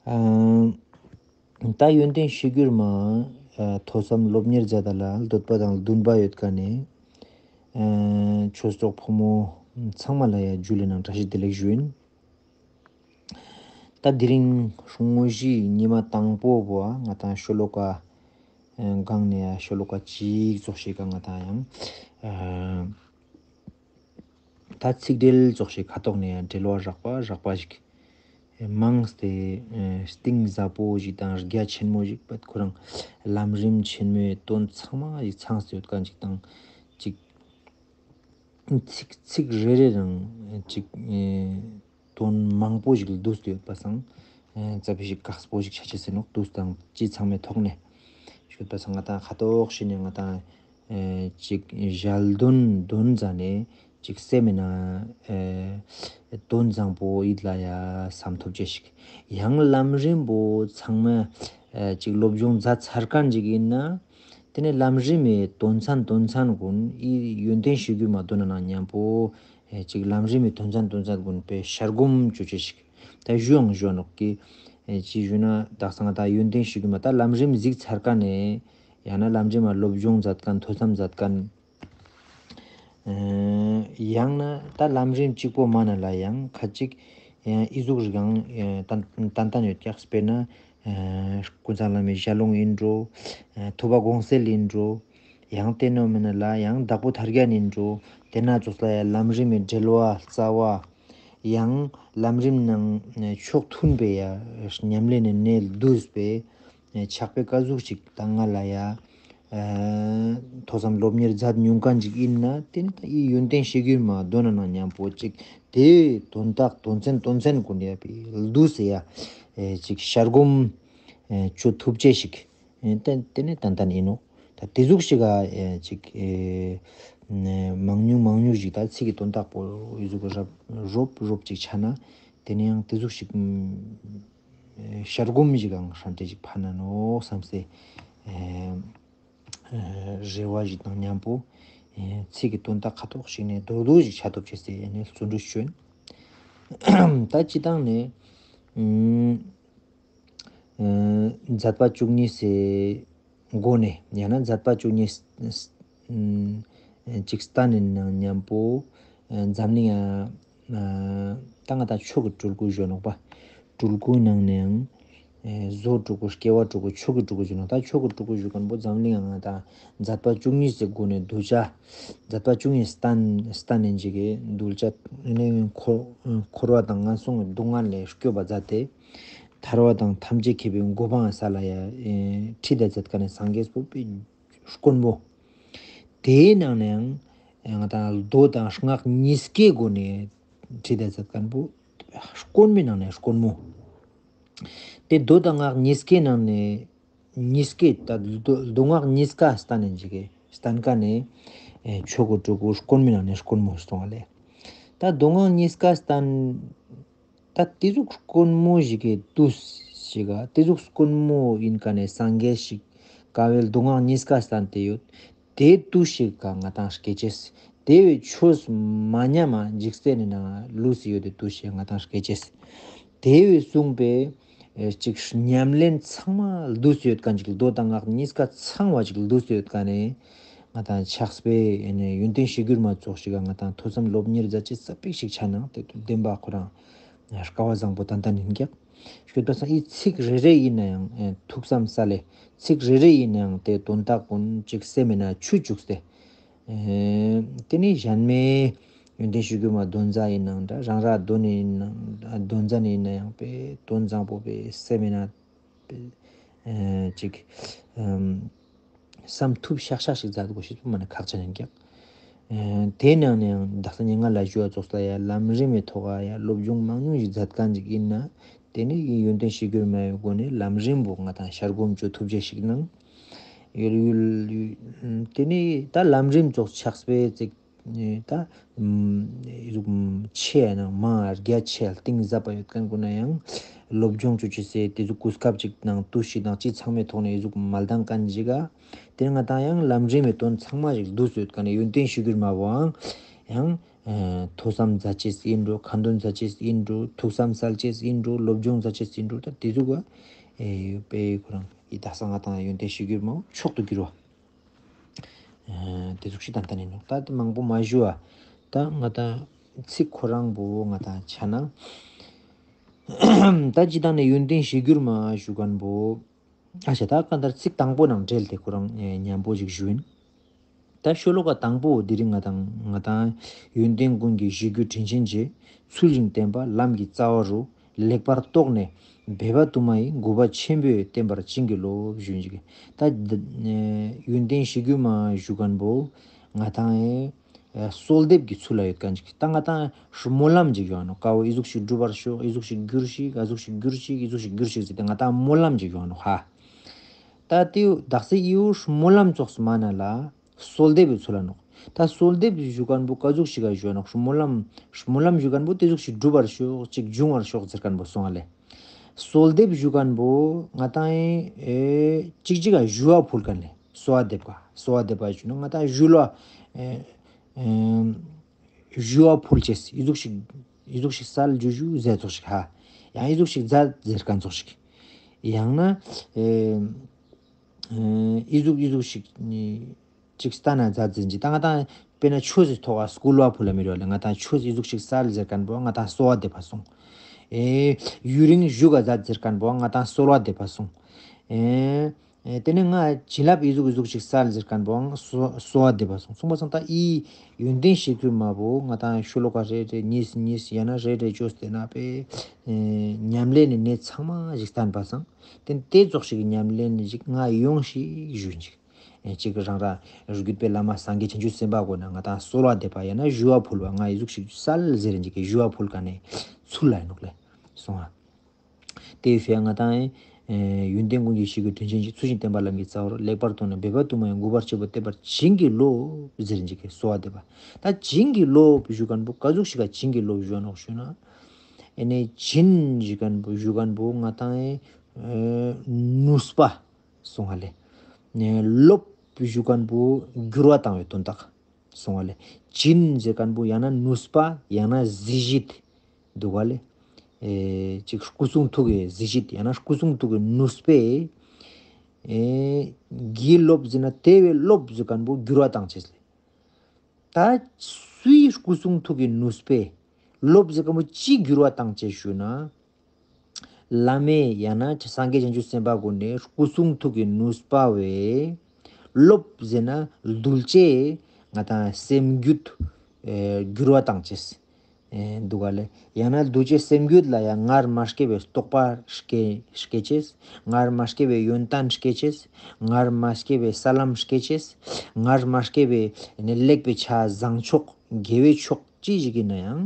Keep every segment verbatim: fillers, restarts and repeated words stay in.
ཨ་ད་ཡོན་ཏན་གཞིར་གྱུར་མ་ཨ་ཐོས་བསམ་སློབ་གཉེར་མཛད་ད་ལ་འདོད་པ་དང་འདུན་པ་ཡོད་མཁན་ནི་ཨ་ཆོས་གྲོགས་ཕོ་མོ་ཚང་མ་ལ་ཡ་ཇུ་ལེ་ནང་བཀྲ་ཤིས་བདེ་ལེགས་ཞུ་ཡིན། ད་དེ་རིང་དངོས་གཞི་ཉི་མ་དང་པོ་བོ་ང་ཏང་ཤོ་ལོ་ཀ་ཨ་སྒང་ནས་ཡ་ཤོ་ལོ་ཀ་གཅིག་ཙོགས་ཤིག་ག་ང་ཏང་ཡང་ཨ་ད་ཚིག་འགྲེལ་ཙོགས་ཤིག་ཁ་ཐོག་ནས་ཡང་འགྲེལ་བ་རགས་པ་རགས་པ་ཞིག་མངས་ཏེ་ཨ་གཏིང་ཟབ་པོ་ཞིག་དང་རྒྱ་ཆེན་མོ་ཞིག་པད་ཁོ་རང་ལམ་རིམ་ཆེན་མོའི་དོན་ཚང་མ་ཞིག་ཚང་སྟེ་ཡོད་མཁན་ཞིག་དང་ཅིག་ཚིག་ཚིག་རེ་རེ་རང་ཅིག་ཨ་དོན་མང་པོ་ཞིག་བསྡུས་ཏེ་ཡོད་པ་སང་ཨ་ཙ་པིག་ཞིག་ཁག་པོ་ཞིག་ཆ་ཅེས་ཟེར་ནོག། བསྡུས་དང་ཅི་ཚང་མའི་ཐོག་ནས་ཞུས་པ་སང་ང་ཏང་ཁ་ཐོག་ཤི་ནས་ང་ཏང་ཨ་ཅིག་ཞལ་འདོན་འདོན་ཟ་ནས་ཅིག་སེམས་མེད་ན་ཨ་དོན་བཟང་པོ་ཡིད་ལ་ཡ་བསམ་ཐུབ་ཅེས་ཞིག། ཡང་ལམ་རིམ་པོ་ཚང་མ་ཨ་ཅིག་སློབ་སྦྱོང་མཛད་ཚར་མཁན་ཞིག་ཡིན་ན། དེ་ནས་ལམ་རིམ་མའི་དོན་ཚན་དོན་ཚན་ཀུན་ཨི་ཡོན་ཏན་གཞིར་གྱུར་མ་འདོན་ན་ནང་མཉམ་པོ་ཨེ་ཅིག་ལམ་རིམ་མའི་དོན་ཚན་དོན་ཚན་ཀུན་པའི་ཤར་སྒོམ་ཅོ་ཅེས་ཤིག། ད་ཞུའང་ཞུ་ནོག་གི་ཨེ་ཅི་ཞུ་ན་དག་ས་ང་ད་ཡོན་ཏན་གཞིར་གྱུར་མ་ད་ལམ་རིམ་གཟིགས་ཚར་ཀ་ནས་ཡང་ན་ལམ་རིམ་མ་སློབ་སྦྱོང་མཛད་མཁན་ཐོས་བསམ་མཛད་མཁན་ཨེ་ཡང་ན་ད་ལམ་རིམ་གཅིག་པོ་མ་ན་ལ་ཡང་ཁ་ཅིག་ཨེ་ཨི་ཟུག་རིགས་ཡང་ཨེ་ཏན་ཏན་ཏན་ཡོད་ཀྱག། དཔེར་ན་ཨེ་ཀུན་བཟང་བླ་མའི་ཞལ་ལུང་ཡིན་འགྲོ། ཨེ་ཐུབ་པ་དགོངས་གསལ་ཡིན་འགྲོ། ཡང་དེ་ནོ་མིན་ན་ལ་ཡང་དྭགས་པོ་ཐར་རྒྱན་ཡིན་འགྲོ། དེ་ན་ཙོགས་ལ་ཡང་ལམ་རིམ་མའི་འགྲེལ་བ་རྩ་བ། ཡང་ལམ་རིམ་ནང་ཕྱོགས་མཐུན་པའི་ཡ་ཉམས་ལེན་ནི་གནད་བསྡུས་པའི་ཕྱག་དཔེ་ཀ་ཟུག་ཅིག་དང་ང་ལ་ཡ་ཐོས་བསམ་སློབ་གཉེར་མཛད་མྱོང་མཁན་ཅིག་ཡིན་ན་དེ་ནི་ད་ཨི་ཡོན་ཏན་གཞིར་གྱུར་མ་འདོན་ན་ནང་མཉམ་པོ་ཅིག་དེའི་དོན་དག་དོན་ཚན་དོན་ཚན་ཀུན་ཡ་བི་བསྡུས་སེ་ཡ་ཅིག་ཤར་སྒོམ་ཅོ་ཐུབ་ཅེས་ཤིག། ཨེ་ཏན་ཏན་ཏན་ཏན་ཡིན་ནོག། ད་དེ་ཟུག་ཞིག་ག་ཨེ་ཅིག་ཨེ་མང་ཉུང་མང་ཉུང་ཞིག་ད་ཚིག་གི་དོན་དག་པོ་ཨི་ཟུག་རབ་རོབ་རོབ་ཅིག་ཆ་ན་དེ་ནས་ཡང་དེ་ཟུག་ཞིག་ཨེ་ཤར་སྒོམ་ཞིག་གང་ཧྲན་ཏེ་ཞིག་ཕན་ན་ནོག་བསམ་སེ་ཨེ་ཨེ་རེ་བ་ཞིག་དང་མཉམ་པོ་ཨེ་ཚིག་གི་དོན་དག་ཁ་ཐོག་ཞིག་ནས་རྡོག་རྡོག་ཞིག་ཆ་ཐུབ་ཅེས་སེ་ཨེ་ནས་བརྩོན་འགྲུས་ཞུ་ཡིན། ད་སྤྱི་བཏང་ནས་ཨེ་ཨ་མཛད་པ་བཅུ་གཉིས་སི་སྒོ་ནས་ཡང་ན་མཛད་པ་བཅུ་གཉིས་ཨ་ཅིག་བསྟན་ནས་ནང་མཉམ་པོ་ཨ་འཛམ་གླིང་ཡང་ཨ་ད་ང་ད་ཆོས་ཀྱི་སྤྲུལ་སྐུ་ཞུ་ནོག་པ། སྤྲུལ་སྐུའི་ནང་ནས་ཡང་ཨ་བཟོ་སྤྲུལ་སྐུ་སྐྱེ་བ་སྤྲུལ་སྐུ་ཆོས་ཀྱི་སྤྲུལ་སྐུ་ཞུ་ནོག། ད་ཆོས་ཀྱི་སྤྲུལ་སྐུ་ཞུ་མཁན་པོ་འཛམ་གླིང་ཡང་ང་ད་མཛད་པ་བཅུ་གཉིས་སི་སྒོ་ནས་གདུལ་བྱ་མཛད་པ་བཅུ་གཉིས་བསྟན་བསྟན་ནས་ཅིག་གི་གདུལ་བྱ་ནས་འཁོར་འཁོར་བ་དང་ངན་སོང་གི་སྡུག་བསྔལ་ལས་སྐྱོབ་པ་མཛད་དེ། ཐར་པ་དང་ཐམས་ཅད་མཁྱེན་པའི་གོ་འཕང་ས་ལ་ཡ་ཨེ་ཁྲིད་དེ་མཛད་མཁན་ནི་སངས་རྒྱས་པོ་པའི་དཀོན་མོ། དེའི་ནང་ནས་ཡང་ཨེ་ང་ད་མདོ་དང་སྔགས་གཉིས་ཀའི་སྒོ་ནས་ཁྲིད་དེ་མཛད་མཁན་པོ་དཀོན་མོའི་ནང་ནས་དཀོན་མོ། དེ་མདོ་དང་སྔགས་གཉིས་ཀའི་ནང་ནས་གཉིས་ཀའི་ད་མདོ་མདོ་སྔགས་གཉིས་ཀ་བསྟན་ནས་ཅིག་གི་བསྟན་མཁན་ནི་ཨེ་ཆོས་ཀྱི་སྤྲུལ་སྐུ་དཀོན་མོའི་ནང་ནས་དཀོན་མོ་སོང་བ་ལས། ད་མདོ་སྔགས་གཉིས་ཀ་བསྟན། ད་དེ་ཟུག་དཀོན་མོ་ཞིག་གི་དུས་ཤིག་ག་དེ་ཟུག་དཀོན་མོ་ཡིན་མཁན་ནི་སངས་རྒྱས་ཤིག་ག་བའི་མདོ་སྔགས་གཉིས་ཀ་བསྟན་ཏེ་ཡོད། དེ་དུས་ཤིག་ག་ང་ཏང་སྐྱེ་ཅེས། དེ་བའི་ཆོས་མ་ཉམས་འཇིག་རྟེན་ནི་ནང་ལུས་སུ་ཡོད་དེ་དུས་ཤིག་ང་ཏང་སྐྱེ་ཅེས། དེ་བའི་གསུངས་པའི་ཨེ་ཅིག་ཉམས་ལེན་ཚང་མ་ལུས་སུ་ཡོད་མཁན་ཅིག་མདོ་དང་སྔགས་གཉིས་ཀ་ཚང་བ་ཅིག་ལུས་སུ་ཡོད་མཁན་ནི་ང་ཏང་ཕྱག་དཔེ་ཨེ་ནི་ཡོན་ཏན་གཞིར་གྱུར་མ་ཙོགས་ཤིག་ག་ང་ཏང་ཐོས་བསམ་སློབ་གཉེར་མཛད་ཅེས་ས་པིག་ཞིག་ཆ་ནང་དེ་དུས་བདེན་པ་ཁོ་རང་སྐལ་བ་བཟང་པོ་ཏན་ཏན་ཡིན་ཀྱག། ཞུས་པ་སང་ཨི་ཚིག་རེ་རེ་ཡིན་ན་ཡང་ཨེ་ཐུགས་བསམ་ས་ལེ་ཚིག་རེ་རེ་ཡིན་ན་ཡང་དེ་དོན་དག་ཀུན་ཅིག་སེམས་མེད་ན་ཆུ་བཅུག་སྟེ། ཨེ་དེ་ནི་གཞན་མའི་ཡོན་ཏན་གཞིར་གྱུར་མ་འདོན་ཟ་ཡིན་ནའང་འདྲ་རང་ར་འདོན་ཡིན་ནའང་འདོན་ཟ་ནི་ཡིན་ན་ཡང་པའི་དོན་བཟང་པོ་པའི་སེམས་མེད་ན་པའི་ཨེ་ཅིག་ཨམ་བསམ་ཐུབ་ཤག་ཤག་ཞིག་མཛད་དགོས་ཤེས་པོ་མ་ནི་ཁག་ཅན་ཡིན་ཀྱག། ཨེ་དེ་ནང་ནས་ཡང་དག་ས་ཉེ་ང་ལ་ཞུ་བ་ཙོགས་ལ་ཡ་ལམ་རིམ་མའི་ཐོག་ག་ཡ་སློབ་སྦྱོང་མང་ཉུང་ཞིག་མཛད་མཁན་ཅིག་ཡིན་ན་དེ་ནི་ཡོན་ཏན་གཞིར་གྱུར་མའི་སྒོ་ནས་ལམ་རིམ་པོ་ང་ཏང་ཤར་སྒོམ་བཅོ་ཐུབ་ཅེས་ཤིག་གནང་། ཡུལ་ཡུལ་དེ་ནི་ད་ལམ་རིམ་ཙོགས་ཕྱག་དཔེ་ཅིག་ད་ཨི་ཟུག་ཆེ་ནང་མ་རྒྱ་ཆེ་གཏིང་ཟབ་པ་ཡོད་མཁན་ཀུན་ན་ཡང་སློབ་སྦྱོང་བཅོ་ཅེས་སེ་དེ་ཟུག་གོ་སྐབས་ཅིག་ནང་དུས་ཤིག་དང་ཅི་ཚང་མའི་ཐོག་ནས་ཨི་ཟུག་མ་ལྡང་མཁན་ཞིག་ག་དེ་ང་ཏང་ཡང་ལམ་རིམ་མའི་དོན་ཚང་མ་ཞིག་བསྡུས་ཡོད་མཁན་ནི་ཡོན་ཏན་གཞིར་གྱུར་མ་བོའང་ཡང་ ཨེ་ཐོས་བསམ་མཛད་ཅེས་ཨིན་འགྲོ། ཁ་འདོན་མཛད་ཅེས་ཨིན་འགྲོ། ཐུགས་བསམ་གསལ་ཅེས་ཨིན་འགྲོ། སློབ་སྦྱོང་མཛད་ཅེས་ཨིན་འགྲོ། ད་དེ་ཟུག་ག་ཨེ་དཔེ་ཁོ་རང་ཨི་དག་ས་ང་དང་ཡོན་ཏན་གཞིར་གྱུར་མ་མཆོག་ཏུ་གྱུར་བ། ཨེ་དེ་ཟུག་ཞིག་ཏན་ཏན་ཨིན་ནོག། ད་དེ་མང་པོ་མ་ཞུ་བ། ད་ང་དང་ཚིག་ཁོ་རང་བོ་ང་དང་ཆ་ན། ད་སྤྱིར་བཏང་ནས་ཡོན་ཏན་གཞིར་གྱུར་མ་ཞུ་མཁན་བོ། ཨ་ཤ་ད་གང་ལྟར་ཚིག་དང་པོ་ནང་འབྲེལ་ཏེ་ཁོ་རང་ཨེ་མཉམ་པོ་ཞིག་ཞུ་ཡིན། ད་ཤོ་ལོ་ཀ་དང་པོ་དེ་རིང་ང་དང་ང་དང་ཡོན་ཏན་ཀུན་གྱི་གཞིར་གྱུར་དྲིན་ཅན་རྗེ། ཚུལ་བཞིན་བསྟེན་པ་ལམ་གྱི་རྩ་བ་རུ། ལེགས་པར་རྟོགས་ནས་འབད་པ་དུ་མ་ཡིས། གུས་པ་ཆེན་པོས་བསྟེན་པར་བྱིན་གྱིས་རློབས་ཞུ་ཡིན་ཅིག། ད་ཨེ་ཡོན་ཏན་གཞིར་གྱུར་མ་ཞུ་མཁན་བོ་ང་དང་ཨེ་གསོལ་འདེབས་ཀྱི་ཚུལ་ལ་ཡོད་མཁན་ཅིག། ད་ང་དང་སྨོན་ལམ་ཅིག་ཡོང་ནོག། ཀ་བོ་ཨི་ཟུག་ཞིག་འགྲུབ་པར་ཤོག། ཨི་ཟུག་ཞིག་གྱུར་ཞིག། ཨ་ཟུག་ཞིག་གྱུར་ཞིག། ཨི་ཟུག་ཞིག་གྱུར་ཞིག་ཟེར་ཏེ་ང་དང་སྨོན་ལམ་ཅིག་ཡོང་ནོག་ཧ། ད་དེའུ་དག་ས་ཨིའུ་སྨོན་ལམ་ཙོགས་སུ་མ་ན་ལ་གསོལ་འདེབས་ཀྱི་ཚུལ་ལ་ནོག། ད་གསོལ་འདེབས་ཞུ་མཁན་བོ་ཀ་ཟུག་ཞིག་ག་ཞུ་ནོག། སྨོན་ལམ་སྨོན་ལམ་ཞུ་མཁན་བོ་དེ་ཟུག་ཞིག་འགྲུབ་པར་ཤོག། ཅིག་འབྱུང་བར་ཤོག་ཟེར་མཁན་བོ་སོང་ང་ལེ། གསོལ་འདེབས་ཞུ་མཁན་བོ་ང་དང་ཨེ་ཅིག་ཅིག་ག་ཞུ་བ་ཕུལ་མཁན་ལེ། གསོལ་བ་འདེབས་ཀ་གསོལ་བ་འདེབས་པ་ཞུ་ན་ང་དང་ཞུ་ལ་ཨེ་ཨེ་ཞུ་བ་ཕུལ་ཅེས་ཨི་ཟུག་ཞིག་ཨི་ཟུག་ཞིག་སལ་ཞུ་ཞུ་ཟེར་ཙོགས་ཤིག་ཧ། ཡང་ཨི་ཟུག་ཞིག་མཛད་ཟེར་མཁན་ཙོགས་ཤིག། ཡང་ན་ཨེ་ཨེ་ཨི་ཟུག་ཨི་ཟུག་ཞིག་ནི་ཅིག་སྟན་ན་མཛད་ཟེར་ཅིག། ད་ང་དང་དཔེར་ན་ཆོས་སི་ཐོག་ག་སྐུལ་བ་ཕུལ་ལ་མི་རུ་ལེ། ང་དང་ཆོས་ཨི་ཟུག་ཞིག་སལ་ཟེར་མཁན་བོ་ང་དང་གསོལ་བ་འདེབས་པ་སོང་། ཨེ་ཡུན་རིང་བཞུགས་ག་མཛད་ཟེར་མཁན་བོ་ང་དང་གསོལ་བ་འདེབས་པ་སོང་། ཨེ་ཨེ་དེ་ནས་ང་བྱིན་རླབས་ཨི་ཟུག་ཨི་ཟུག་ཞིག་སལ་ཟེར་མཁན་བོའང་གསོལ་གསོལ་བ་འདེབས་པ་སོང་། སོང་པ་སང་ད་ཨི་ཡོན་ཏན་གཞིར་གྱུར་མ་བོ་ང་དང་ཤོ་ལོ་ཀ་རེ་རེ་གཉིས་གཉིས་ཡང་ན་རེ་རེ་བཅོས་ཏེ་ན་པའི་ཨེ་ཉམས་ལེན་ནི་གནད་ཚང་མ་ཞིག་བསྟན་པ་སང་། དེ་དེ་ཙོགས་ཤིག་གི་ཉམས་ལེན་ནི་ཞིག་ང་ཡོང་ཞིག་ཞུ་ཡིན་ཅིག། ཨེ་གཅིག་རང་རང་བརྒྱུད་པའི་བླ་མ་སངས་རྒྱས་བྱང་ཆུབ་སེམས་དཔའ་ཀུན་ན་ང་དང་གསོལ་བ་འདེབས་པ་ཡང་ན་ཞུ་བ་ཕུལ་བ་ང་ཨི་ཟུག་ཞིག་སལ་ཟེར་ཅིག་གི་ཞུ་བ་ཕུལ་མཁན་ནི་ཚུལ་ལ་ཡིན་ནོག་ལེ། སོང་ང་། དེ་ཡི་ཕྱིར་ང་དང་ཨེ་ཡོན་ཏན་ཀུན་གྱི་གཞིར་གྱུར་དྲིན་ཅན་རྗེ། ཚུལ་བཞིན་བསྟེན་པ་ལམ་གྱི་རྩ་བ་རུ། ལེགས་པར་རྟོགས་ནས་འབད་པ་དུ་མ་ཡིས། གུས་པ་ཆེན་པོས་བསྟེན་པར་བྱིན་གྱིས་རློབས་ཟེར་ཅིག་གི་གསོལ་བ་འདེབས་པ། ད་བྱིན་གྱིས་རློབས་ཞུ་མཁན་བོ་ཀ་ཟུག་ཞིག་ག་བྱིན་གྱིས་རློབས་ཞུ་ནོག་ཞུ་ན། ཨེ་ནས་བྱིན་ཞུ་མཁན་བོ་ཞུ་མཁན་བོ་ང་དང་ཨེ་ནུས་པ། སོང་ང་ལེ། ནས་རློབས་ཞུ་མཁན་བོ་འགྱུར་བ་བཏང་བའི་དོན་དག། སོང་ང་ལེ། བྱིན་ཟེར་མཁན་བོ་ཡང་ན་ནུས་པ་ཡང་ན་གཟི་བརྗིད་འདུག་ག་ལེ། ཨེ་ཅིག་སྐུ་གསུང་ཐུགས་ཀྱི་གཟི་བརྗིད་ཡང་ན་སྐུ་གསུང་ཐུགས་ཀྱི་ནུས་པས་ཨེ་གྱིས་རློབས་ཟེར་ན་དེ་བས་རློབས་ཟེར་མཁན་བོ་འགྱུར་བ་བཏང་ཅེས་ལེ། ད་སུའི་སྐུ་གསུང་ཐུགས་ཀྱི་ནུས་པས་རློབས་ཟེར་མཁན་བོ་ཅི་འགྱུར་བ་བཏང་ཅེས་ཞུ་ན། བླ་མས་ཡང་ན་སངས་རྒྱས་བྱང་ཆུབ་སེམས་དཔའ་ཀུན་ནས་སྐུ་གསུང་ཐུགས་ཀྱི་ནུས་པ་བས་རློབས་ཟེར་ན་གདུལ་བྱའི་ང་དང་སེམས་རྒྱུད་ཨེ་འགྱུར་བ་བཏང་ཅེས་ཨེ་འདུག་ག་ལེ། ཡང་ན་གདུལ་བྱའི་སེམས་རྒྱུད་ལ་ཡང་སྔར་མ་སྐྱེས་པའི་རྟོགས་པ་སྐྱེ་སྐྱེ་ཅེས། སྔར་མ་སྐྱེས་པའི་ཡོན་ཏན་སྐྱེ་ཅེས། སྔར་མ་སྐྱེས་པའི་ས་ལམ་སྐྱེ་ཅེས། སྔར་མ་སྐྱེས་པའི་ནི་ལེགས་པའི་ཆ་བཟང་ཕྱོགས་དགེ་བའི་ཕྱོགས་ཅི་ཞིག་ཡིན་ན་ཡང་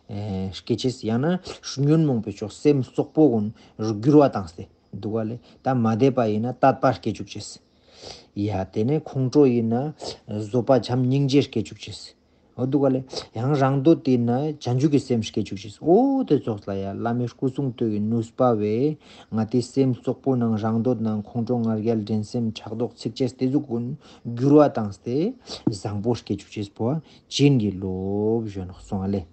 ཨེ་སྐྱེ་ཅེས། ཡང་ན་ཉོན་མོངས་པའི་ཕྱོགས་སེམས་ཙོག་པོ་ཀུན་འགྱུར་བ་བཏང་སྟེ་འདུག་ག་ལེ། ད་མ་དད་པ་ཡིན་ན་དད་པ་སྐྱེ་བཅུག་ཅེས། ཡ་དེ་ནས་ཁོང་ཁྲོ་ཡིན་ན་བཟོད་པ་བྱམས་སྙིང་རྗེ་སྐྱེ་བཅུག་ཅེས། འོ་འདུག་ག་ལེ། ཡང་རང་འདོད་ཡིན་ན་བྱང་ཆུབ་ཀྱི་སེམས་སྐྱེ་བཅུག་ཅེས། འོ་དེ་ཙོགས་ལ་ཡ་བླ་མའི་སྐུ་གསུང་ཐུགས་ཀྱི་ནུས་པ་བས་ང་དེ་སེམས་ཙོག་པོ་ནང་རང་འདོད་ནང་ཁོང་ཁྲོ་ང་རྒྱལ་འགྲན་སེམས་ཕྲག་དོག་ཚིག་ཅེས་དེ་ཟུག་ཀུན་འགྱུར་བ་བཏང་སྟེ་བཟང་པོ་སྐྱེ་བཅུག་ཅེས་པོ་བྱིན་གྱིས་རློབས་ཞུ་ནོག་སོང་ང་ལེ།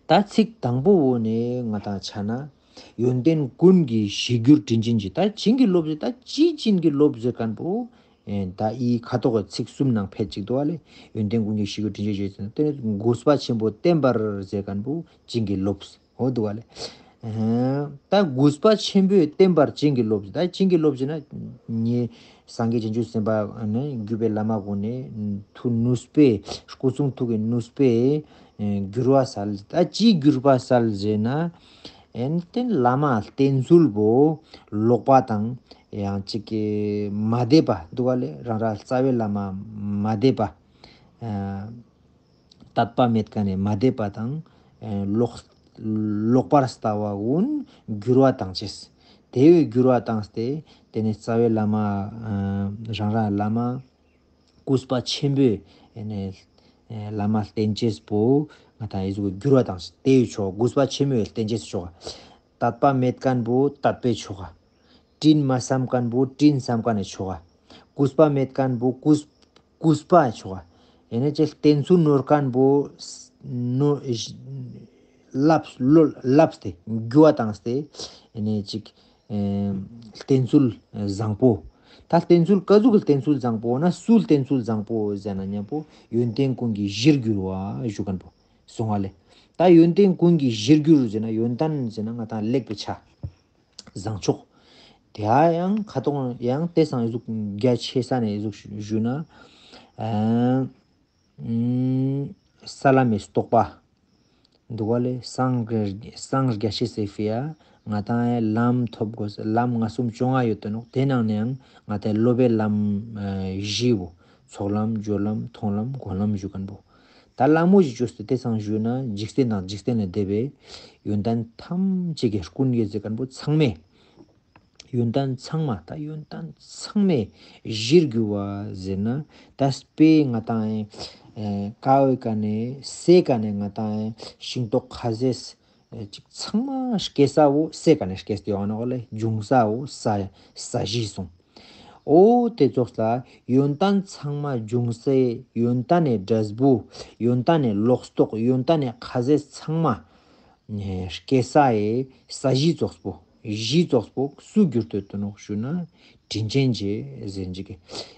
ད་ཚིག་དང་པོ་བོ་ནས་ང་དང་ཆ་ན་ཡོན་ཏན་ཀུན་གྱི་གཞིར་གྱུར་དྲིན་ཅན་རྗེ། ད་བྱིན་གྱིས་རློབས་ཟེར་ད་ཅི་བྱིན་གྱིས་རློབས་ཟེར་མཁན་བོ་ཨེ་ད་ཨི་ཁ་ཐོག་གི་ཚིག་གསུམ་ནང་ཕེད་ཅིག་འདུག་ག་ལེ། ཡོན་ཏན་ཀུན་གྱི་གཞིར་གྱུར་དྲིན་ཅན་རྗེ་ཟེར་ན་དེ་ནས་གུས་པ་ཆེན་པོས་བསྟེན་པར་ཟེར་མཁན་བོ་བྱིན་གྱིས་རློབས། འོ་འདུག་ག་ལེ། ཨ་ད་གུས་པ་ཆེན་པོས་བསྟེན་པར་བྱིན་གྱིས་རློབས། ད་བྱིན་གྱིས་རློབས་ཟེར་ན་ངའི་སངས་རྒྱས་བྱང་ཆུབ་སེམས་དཔའ་ནི་བརྒྱུད་པའི་བླ་མ་ཀུན་ནས་ཐུགས་ནུས་པས་སྐུ་གསུང་ཐུགས་ཀྱི་ནུས་པས་ཨེ་འགྱུར་བ་སལ། ད་ཅི་འགྱུར་བ་སལ་ཟེར་ན་ཨེ་དེ་བླ་མ་བསྟེན་ཚུལ་བོ་ལོག་པ་དང་ཡང་ཅིག་གི་མ་དད་པ་འདུག་ག་ལེ། རང་རང་རྩ་བའི་བླ་མ་མ་དད་པ། ཨ་དད་པ་མེད་མཁན་ནི་མ་དད་པ་དང་ཨེ་ལོག་ལོག་པར་ལྟ་བ་ཀུན་འགྱུར་བ་བཏང་ཅེས། དེ་བས་འགྱུར་བ་བཏང་སྟེ་དེ་ནས་རྩ་བའི་བླ་མ་ཨ་རང་རང་བླ་མ་གུས་པ་ཆེན་པོས་ཨེ་ནས་ཨེ་བླ་མ་བསྟེན་ཅེས་པོ་ང་དང་ཨི་ཟུག་འགྱུར་བ་བཏང་སྟེ་དེ་བས་ཆོག། གུས་པ་ཆེན་པོས་བསྟེན་ཅེས་ཆོག། དད་པ་མེད་མཁན་བོ་དད་པས་ཆོག། དྲིན་མ་བསམ་མཁན་བོ་དྲིན་བསམ་མཁན་ནས་ཆོག། གུས་པ་མེད་མཁན་བོ་གུས་གུས་པ་ཆོག། ཨེ་ནེ་ཅིག་བསྟེན་ཚུལ་ནོར་མཁན་པོ་ནོ་ལབས་ལོ་ལབས་ཏེ་རྒྱུ་བ་བཏང་སྟེ་ཨེ་ནེ་ཅིག་ཨེ་བསྟེན་ཚུལ་བཟང་པོ། ད་བསྟེན་ཚུལ་ག་ཟུག་གི་བསྟེན་ཚུལ་བཟང་པོ་ན་སུ་བསྟེན་ཚུལ་བཟང་པོ་ཟེར་ན་མཉམ་པོ་ཡོན་ཏན་ཀུན་གྱི་གཞིར་གྱུར་བ་ཞུ་མཁན་པོ་སོང་བ་ལེ། ད་ཡོན་ཏན་ཀུན་གྱི་གཞིར་གྱུར་ཟེར་ན་ཡོན་ཏན་ཟེར་ན་ང་ཏང་ལེགས་པའི་ཆ། བཟང་ཕྱོགས། དེ་ཡང་ཁ་ཏོང་ཡང་དེ་སང་ཨི་ཟུག་རྒྱ་ཆེ་ས་ནས་ཨི་ཟུག་ཞུ་ན། ཨ་ས་ལམ་མི་རྟོགས་པ། འདུག་ག་ལེ། སངས་རྒྱ་སངས་རྒྱ་ཤེས་སི་ཕི་ཡ་ང་ཏང་ལམ་ཐོབ་དགོས། ལམ་ལྔ་གསུམ་བཅོ་ལྔ་ཡོད་དོ་ནོག་དེ་ནང་ནས་ཡང་ང་ཏང་སློབ་པའི་ལམ་བཞི་བོ། ཚོགས་ལམ་སྦྱོར་ལམ་མཐོང་ལམ་སྒོམ་ལམ་ཞུ་མཁན་པོ། ད་ལ་མོ་ཞིག་བཅོས་ཏེ་དེ་སང་ཞུས་ན་འཇིག་རྟེན་དང་འཇིག་རྟེན་ལས་འདས་པའི་ཡོན་ཏན་ཐམས་ཅད་ཀྱི་ཀུན་དགའ་ཟེར་མཁན་པོ་ཚང་མས། ཡོན་ཏན་ཚང་མ་ད་ཡོན་ཏན་ཚང་མའི་གཞིར་གྱུར་བ་ཟེར་ན་ད་དཔེ་ང་ཏང་ཨེ་ཀ་བའི་ཀ་ནས་སའི་ཀ་ནས་ང་ཏང་ཨེ་ཤིང་ཏོག་ཁ་ཟས་ཨེ་ཅིག་ཚང་མ་སྐྱེ་ས་བོ་སའི་ཀ་ནས་སྐྱེས་ཏེ་ཡོང་ནོག་ལེ། འབྱུང་ས་བོ་ས་ས་གཞི་སོང་། འོ་དེ་ཙོགས་ལ་ཡོན་ཏན་ཚང་མ་འབྱུང་སའི་ཡོན་ཏན་ནི་འབྲས་བུ། ཡོན་ཏན་ནི་ལོག་རྟོག་ཡོན་ཏན་ནི་ཁ་ཟས་ཚང་མ་ནི་སྐྱེ་སའི་ས་གཞི་ཙོགས་པོ། གཞི་ཙོགས་པོ་སུ་གྱུར་ཏེ་ཡོད་དོ་ནོག་ཞུ་ན་དྲིན་ཅན་གྱི་ཟེར་གྱི་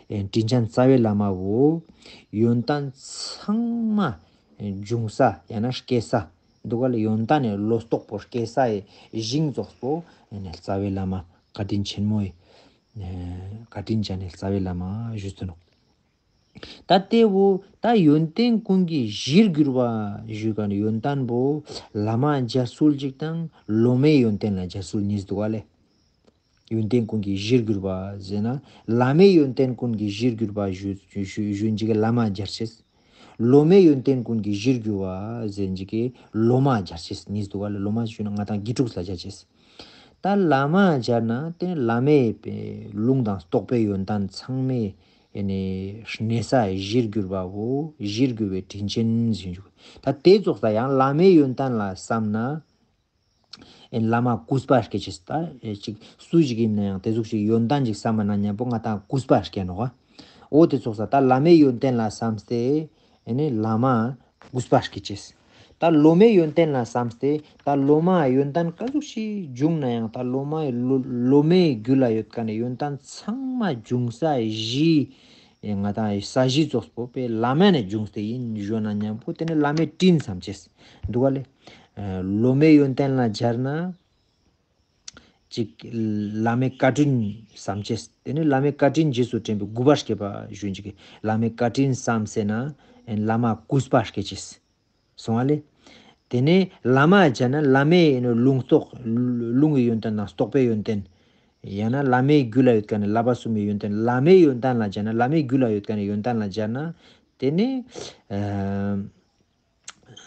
ཨེ་དྲིན་ཅན་རྩ་བའི་བླ་མ་བོ་ཡོན་ཏན་ཚང་མ་འབྱུང་ས་ཡང་ན་སྐྱེ་ས། འདུག་ག་ལེ། ཡོན་ཏན་ནི་ལོག་རྟོག་པོ་སྐྱེ་སའི་ཞིང་ཙོགས་པོ་ཨེ་ནི་རྩ་བའི་བླ་མ་བཀའ་དྲིན་ཆེན་མོའི་ཨེ་བཀའ་དྲིན་ཅན་ནི་རྩ་བའི་བླ་མ་ཞུས་ཏེ་ནོག་ད་དེ་བོ་ད་ཡོན་ཏན་ཀུན་གྱི་གཞིར་གྱུར་པ་ཞུ་མཁན་ཡོན་ཏན་བོ་བླ་མ་སྦྱར་ཚུལ་གཅིག་དང་སློབ་མའི་ཡོན་ཏན་ལ་སྦྱར་ཚུལ་གཉིས་འདུག་ག་ལེ། ཡོན་ཏན་ཀུན་གྱི་གཞིར་གྱུར་པ་ཟེར་ན་བླ་མའི་ཡོན་ཏན་ཀུན་གྱི་གཞིར་གྱུར་པ་ཞུ་ཞུ་ཞུ་ཞུ་ཞིག་གི་བླ་མ་སྦྱར་ཅེས། སློབ་མའི་ཡོན་ཏན་ཀུན་གྱི་གཞིར་གྱུར་པ་ཟེར་ཞིག་གི་སློབ་མ་སྦྱར་ཅེས་གཉིས་འདུག་ག་ལེ། སློབ་མ་ཞུ་ན་ང་ཏང་དགེ་ཕྲུག་ལ་སྦྱར་ཅེས། ད་བླ་མ་སྦྱར་ན་དེ་བླ་མའི་ལུང་དང་རྟོགས་པའི་ཡོན་ཏན་ཚང་མའི་ཨེ་ནི་གནས་ས་གཞིར་གྱུར་པ་བོ་གཞིར་གྱུར་པའི་དྲིན་ཅན་ཟེར་ཞུ། ད་དེ་ཙོགས་ལ་ཡང་བླ་མའི་ཡོན་ཏན་ལ་བསམ་ན་ཨེ་བླ་མ་གུས་པ་སྐྱེ་ཅེས། ད་ཨེ་ཅིག་སུ་ཞིག་ཡིན་ན་ཡང་དེ་ཟུག་ཞིག་ཡོན་ཏན་ཅིག་བསམ་པ་ན་མཉམ་པོ་ང་ཏང་གུས་པ་སྐྱེ་ནོག་འོ་དེ་ཙོགས་ལ་ད་བླ་མའི་ཡོན་ཏན་ལ་བསམས་ཏེ་ཨེ་ནི་བླ་མ་གུས་པ་སྐྱེ་ཅེས། ད་སློབ་མའི་ཡོན་ཏན་ལ་བསམས་ཏེ་ད་སློབ་མ་ཡོན་ཏན་ག་ཟུག་ཞིག་བྱུང་ན་ཡང་ད་སློབ་མའི་སློབ་སློབ་མའི་རྒྱུད་ལ་ཡོད་མཁན་ནི་ཡོན་ཏན་ཚང་མ་འབྱུང་ས་གཞི་ཨེ་ང་ཏང་ས་གཞི་ཙོགས་པོ་དཔེ་བླ་མ་ནས་བྱུང་སྟེ་ཡིན་ཞུ་ན་མཉམ་པོ་དེ་ནི་བླ་མའི་དྲིན་བསམ་ཅེས་འདུག་ག་ལེ། ཨེ་སློབ་མའི་ཡོན་ཏན་ལ་སྦྱར་ན། ཅིག་བླ་མའི་བཀའ་དྲིན་བསམ་ཅེས། དེ་ནི་བླ་མའི་བཀའ་དྲིན་རྗེས་སུ་དྲན་པའི་གུས་པ་སྐྱེས་པ་ཞུ་ཅིག་བླ་མའི་བཀའ་དྲིན་བསམ་སེ་ན་བླ་མ་གུས་པ་སྐྱེ་ཅེས། སོང་བ་ལེ། དེ་ནས་བླ་མ་སྦྱར་ན་བླ་མའི་ལུང་རྟོགས་ལུང་གི་ཡོན་ཏན་དང་རྟོགས་པའི་ཡོན་ཏན། ཡང་ན་བླ་མའི་རྒྱུད་ལ་ཡོད་མཁན་ནི་བསླབ་པ་གསུམ་གྱི་ཡོན་ཏན་བླ་མའི་ཡོན་ཏན་ལ་སྦྱར་ན་བླ་མའི་རྒྱུད་ལ་ཡོད་མཁན་ནི་ཡོན་ཏན་ལ་སྦྱར་ན། དེ་ནས་ཨ།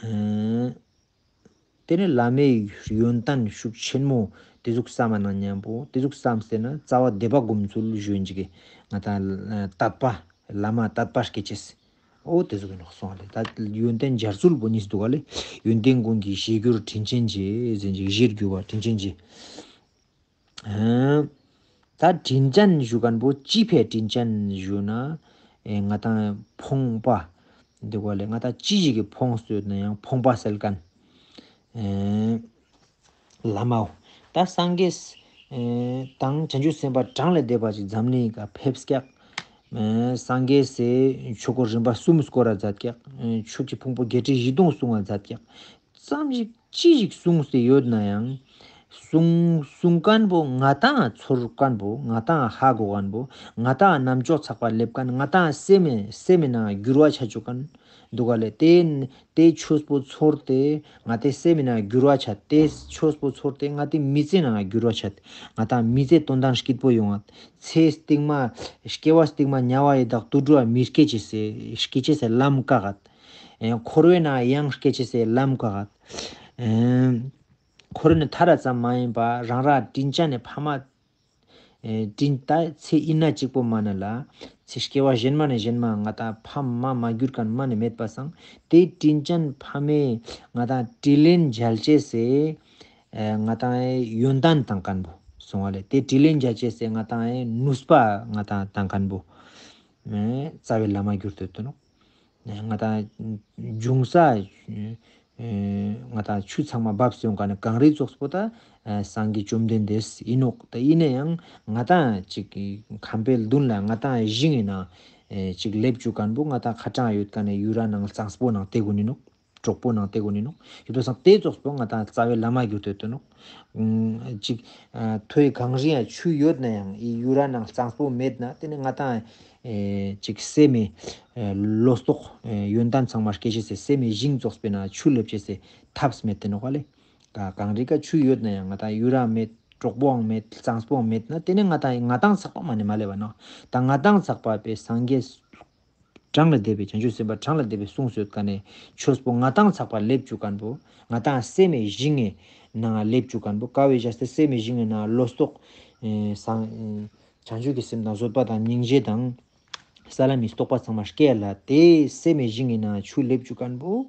ཨ། དེ་ནི་བླ་མའི་ཡོན་ཏན་ཤུགས་ཆེན་མོ་དེ་ཟུག་བསམ་མ་ན་མཉམ་པོ་དེ་ཟུག་བསམ་སེ་ན་རྩ་བ་དད་པ་སྒོམ་ཚུལ་ཞུ་ཅིག་གི་ང་ཏང་དད་པ་བླ་མ་དད་པ་སྐྱེ་ཅེས། འོ་དེ་ཟུག་ཡིན་ནོག་སོང་བ་ལེ། ད་ཡོན་ཏན་སྦྱར་ཚུལ་པོ་གཉིས་འདུག་ག་ལེ། ཡོན་ཏན་ཀུན་གྱི་གཞིར་གྱུར་དྲིན་ཅན་གྱི་ཟེར་ཅིག་གཞིར་གྱུར་པ་དྲིན་ཅན་གྱི། ཨ། ད་དྲིན་ཅན་ཞུ་མཁན་པོ་ཅི་ཕིའ་དྲིན་ཅན་ཞུ་ན། ཨེ་ང་ཏང་ཕོངས་པ། འདི་གོ་ལེ་ང་ཏང་ཅི་ཞིག་གི་ཕོངས་སུ་ཡོད་ན་ཡང་ཕོངས་པ་སེལ་མཁན། ཨེ་བླ་མའོ། ད་སངས་རྒྱས་ཨེ་དང་བྱང་ཆུབ་སེམས་དཔའ་གྲངས་ལས་འདས་པ་ཅིག་འཛམ་གླིང་ག་ཕེབས་ཀྱག་ཨེ་སངས་རྒྱས་སི་ཆོས་སྐོར་རིམ་པ་གསུམ་སྐོར་ར་མཛད་ཀྱག་ཨེ་ཆོས་ཀྱི་ཕུང་པོ་བརྒྱད་ཁྲི་བཞི་སྟོང་གསུང་བ་མཛད་ཀྱག་ཙམ་ཞིག་ཅི་ཞིག་གསུངས་ཏེ་ཡོད་ན་ཡང་། གསུང་གསུང་མཁན་པོ་ང་ཏང་ཚོར་མཁན་པོ་ང་ཏང་ཧ་གོ་མཁན་པོ་ང་ཏང་རྣམ་ཅོག་ཚགས་པ་སླེབས་མཁན་ང་ཏང་སེམས་སེམས་ནང་འགྱུར་བ་ཆ་བཅུག་མཁན་འདུག་ག་ལེ། དེ་དེ་ཆོས་པོ་ཚོར་ཏེ་ང་ཏེ་སེམས་ནང་འགྱུར་བ་ཆ། དེ་ཆོས་པོ་ཚོར་ཏེ་ང་ཏེ་མི་ཚེ་ནང་འགྱུར་བ་ཆ། ང་ཏང་མི་ཚེ་དོན་དང་སྐྱིད་པོ་ཡོང་ང་། ཚེ་སྟིང་མ་སྐྱེ་བ་སྟིང་མ་དམྱལ་བ་ཡི་དྭགས་དུད་འགྲོ་མི་སྐྱེ་ཅེས་སེ་སྐྱེ་ཅེས་སེ་ལམ་བཀག་ག། ཨེ་འཁོར་བའི་ནང་ཡང་སྐྱེ་ཅེས་སེ་ལམ་བཀག་ག། ཨེ་འཁོར་བའི་ནང་ཐར་ར་ཙམ་མ་ཡིན་པ་རང་ར་དྲིན་ཅན་ནི་ཕ་མ། ཨེ་དྲིན་ད་ཚེ་ཨིན་ན་གཅིག་པོ་མ་ན་ལ། ཚེ་སྐྱེ་བ་གཞན་མ་ནེ་གཞན་མ་ང་ཏང་ཕ་མ་མ་གྱུར་མཁན་མ་ནེ་མེད་པ་སང་། དེ་དྲིན་ཅན་ཕ་མའི་ང་ཏང་དྲིན་ལན་འཇལ་ཅེས་སེ། ཨེ་ང་ཏང་ཡོན་ཏན་བཏང་མཁན་པོ་སོང་བ་ལེ། དེ་དྲིན་ལན་འཇལ་ཅེས་སེ་ང་ཏང་ནུས་པ་ང་ཏང་བཏང་མཁན་པོ། ཨེ་རྩ་བའི་བླ་མ་གྱུར་ཏེ་ཡོད་དོ་ནོག་ང་ཏང་འབྱུང་ས་ང་ཏང་ཆུ་ཚང་མ་བབས་སེ་ཡོང་ཁན་ནི་གངས་རི་ཙོགས་པོ་ད་སངས་རྒྱས་བཅོམ་ལྡན་འདས་ཨིན་ནོག། ད་ཨིན་ནའང་ང་ཏང་ཅིག་ཁང་པའི་མདུན་ལ་ང་ཏང་ཞིང་ངི་ནང་ཅིག་ལེབ་ཅུག་ཁན་བོ་ང་ཏང་ཁ་ཏང་ཡོད་ཁན་ནི་ཡུ་ར་ནང་གཙང་པོ་ནང་ཏེ་གུན་ཨིན་ནོག། གྲོག་པོ་ནང་ཏེ་གུན་ཨིན་ནོག། ཡོད་པ་སང་ཏེ་ཙོགས་པོ་ང་ཏང་རྩ་བའི་བླ་མ་གྱུར་ཏེ་ཡོད་ནོག། ཅིག་ཐོའི་གངས་རི་ཡང་ཆུ་ཡོད་ནའང་ཨི་ཡུ་ར་ནང་གཙང་པོ་མེད་ན་ཏེ་ནེ་ང་ཏང་ཅིག་སེམས་མི་ལོ་ཏོག་ཡོན་ཏན་ཚང་མ་སྐྱེ་ཅེས་སི་སེམས་མི་ཞིང་ཙོགས་པོའི་ནང་ཆུ་ལེབ་ཅེས་སི་ཐབས་མེད་ཏེ་ནོག་ལེ། གངས་རི་ཀ་ཆུ་ཡོད་ནའང་ང་ཏང་ཡུ་ར་མེད། གྲོག་པོའང་མེད། གཙང་པོའང་མེད་ན་ཏེ་ནེ་ང་ཏང་ང་ཏང་ཚག་པ་མ་ནེ་མ་ལེབ་བ་ནོག། ད་ང་ཏང་ཚག་པ་པའི་སངས་རྒྱས་གྲངས་ལས་འདས་པའི་བྱང་ཆུབ་སེམས་དཔའ་གྲངས་ལས་འདས་པའི་གསུངས་སོད་ཀ་ནེ་ཆོས་པོ་ང་ཏང་ཚག་པ་ལེབ་ཅུག་ཁན་བོ་ང་ཏང་སེམས་མི་ཞིང་ངི་ནང་ལེབ་ཅུག་ཁན་བོ་ཀ་བོའི་བཞག་སྟེ་སེམས་མི་ཞིང་ངི་ནང་ལོ་ཏོག་སངས་བྱང་ཆུབ་ཀྱི་སེམས་དང་བཟོད་པ་དང་སྙིང་རྗེ་དང་ས་ལམ་མི་རྟོགས་པ་ཚང་མ་སྐྱེ་ལ་ཏེ་སེམས་མི་ཞིང་ངི་ནང་ཆུ་ལེབ་ཅུག་ཁན་བོ་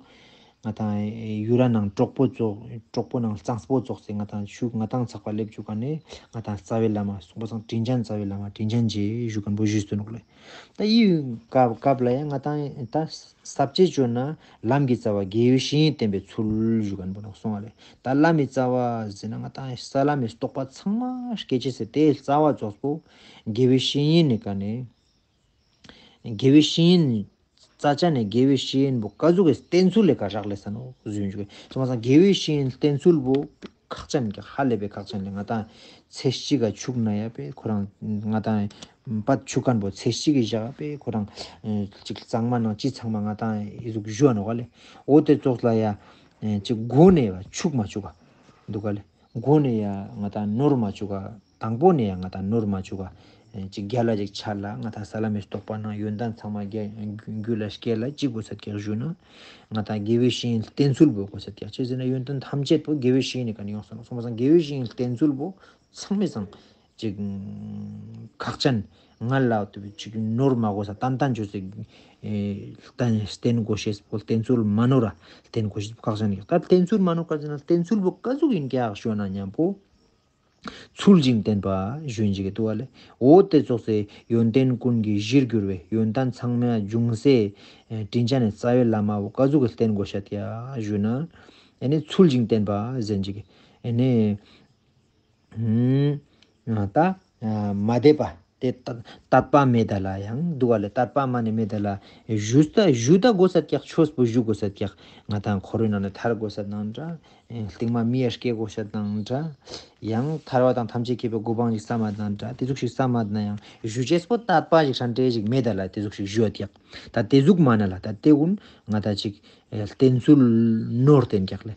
ང་ཏང་ཡུ་ར་ནང་གྲོག་པོ་ཙོགས་གྲོག་པོ་ནང་གཙང་པོ་ཙོགས་སེ་ང་ཏང་ཆུ་ང་ཏང་ཚག་པ་ལེབ་ཅུག་ཁན་ནི་ང་ཏང་རྩ་བའི་བླ་མ་གསུངས་པ་སང་དྲིན་ཅན་རྩ་བའི་བླ་མ་དྲིན་ཅན་རྗེ་ཞུ་ཁན་བོ་ཞུས་ཏེ་ནོག་ལེ། ད་ཨི་སྐབས་སྐབས་ལ་ཡང་ང་ཏང་ད་ས་བཅད་བཅོ་ན་ལམ་གྱི་རྩ་བ་དགེ་བའི་བཤེས་གཉེན་བསྟེན་པའི་ཚུལ་ཞུ་ཁན་བོ་ནོག་གསུངས་པ་ལེ། ད་ལམ་གྱི་རྩ་བ་ཟེར་ན་ང་ཏང་ས་ལམ་མི་རྟོགས་པ་ཚང་མ་སྐྱེ་ཅེས་སི་ཏེ་རྩ་བ་ཙོགས་པོ་དགེ་བའི་བཤེས་གཉེན་ནི་ཀ་ནེ། དགེ་བའི་བཤེས་གཉེན། རྩ་ཆ་ནེ་དགེ་བའི་བཤེས་གཉེན་བོ་ཀ་ཟུག་གི་བསྟེན་ཚུལ་ལེ་ཀ་རག་ལེ་ས་ནོག་ཟུན་ཅུག་གི་སོང་པ་སང་དགེ་བའི་བཤེས་གཉེན་བསྟེན་ཚུལ་བོ་ཁག་ཅན་གྱི་ཧ་ལས་པའི་ཁག་ཅན་ལེ། ང་ཏང་ཚེ་གཅིག་ག་ཆུག་ན་ཡ་པེ་ཁོ་རང་ང་ཏང་པད་ཆུག་ཁན་བོ་ཚེ་གཅིག་གི་བཞག་པེ་ཁོ་རང་ཅིག་གཙང་མ་ནང་ཅི་ཚང་མ་ང་ཏང་ཨི་ཟུག་ཞུ་བ་ནོག་ལེ། འོ་ཏེ་ཙོགས་ལ་ཡ་ཅིག་གོ་ནེ་བ་ཆུག་མ་ཆུག་ག་འདུག་ག་ལེ། གོ་ནེ་ཡ་ང་ཏང་ནོར་མ་ཅུག་ག། དང་པོ་ནེ་ཡ་ང་ཏང་ནོར་མ་ཅུག་ག། ཅིག་རྒྱལ་ལ་ཅིག་ཆ་ལ་ང་ཏང་ས་ལམ་མི་རྟོགས་པ་ནང་ཡོན་ཏན་ཚང་མ་རྒྱུད་ལ་སྐྱེ་ལ་ཅི་དགོས་ས་ཀྱག་ཞུ་ན། ང་ཏང་དགེ་བའི་བཤེས་གཉེན་བསྟེན་ཚུལ་བོ་དགོས་ས་ཀྱག་ཅི་ཟེར་ན་ཡོན་ཏན་ཐམས་ཅད་པོ་དགེ་བའི་བཤེས་གཉེན་ནི་ཀ་ནེ་ཡོང་ས་ནོག་སོང་པ་སང་དགེ་བའི་བཤེས་གཉེན་བསྟེན་ཚུལ་བོ་ཚང་མའི་སང་ཅིག་ཁག་ཅན། ང་ལ་ཅིག་ནོར་མ་དགོས་ས་ཏན་ཏན་ཅོས་སེ་བསྟེན་དགོས་ཤེས་པོ་བསྟེན་ཚུལ་མ་ནོར་ར་བསྟེན་དགོས་ཤེས་པོ་ཁག་ཅན་ཡོད། ད་བསྟེན་ཚུལ་མ་ནོར་ཀ་ཟེར་ན་བསྟེན་ཚུལ་བོ་ཀ་ཟུག་ཡིན་ཀྱག་ཞུ་ན་མཉམ་པོ། ཚུལ་བཞིན་བསྟེན་པ་ཞུ་ཡིན་ཅིག་འདུག་ག་ལེ། འོ་ཏེ་ཙོགས་སེ་ཡོན་ཏན་ཀུན་གྱི་གཞིར་གྱུར་བའི་ཡོན་ཏན་ཚང་མ་འབྱུང་སའི་དྲིན་ཅན་ནི་རྩ་བའི་བླ་མ་བོ་ཀ་ཟུག་གི་བསྟེན་དགོས་ཤ་ཏེ་ཡ་ཞུ་ན། ཨེ་ནི་ཚུལ་བཞིན་བསྟེན་པ་ཟེར་ཡིན་ཅིག་ཨེ་ནི་ད་མ་དད་པ་ཏེ་དད་པ་མེད་ད་ལ་ཡང་འདུག་ག་ལེ། དད་པ་མ་ནེ་མེད་ད་ལ་ཞུ་ད་ཞུ་ད་དགོས་ས་ཀྱག་ཆོས་པོ་ཞུ་དགོས་ས་ཀྱག་ང་ཏང་འཁོར་བའི་ནང་ནེ་ཐར་དགོས་ས་ནང་འདྲ། སྟིང་མ་མི་ཡ་སྐྱེ་དགོས་ཤ་དང་འདྲ། ཡང་ཐར་པ་དང་ཐམས་ཅད་མཁྱེན་པའི་གོ་འཕང་ཞིག་བསམ་མ་དང་འདྲ། ཏེ་ཟུག་ཞིག་བསམ་མ་དང་ཡང་ཞུ་ཅེས་པོ་དད་པ་ཞིག་ཧྲན་ཏེ་ཞིག་མེད་ད་ལ་ཏེ་ཟུག་ཞིག་ཞུ་ཡོད་ཀྱག་ད་ཏེ་ཟུག་མ་ན་ལ་ད་ཏེ་ཀུན་ང་ཏང་ཅིག་བསྟེན་ཚུལ་ནོར་བསྟེན་ཀྱག་ལེ།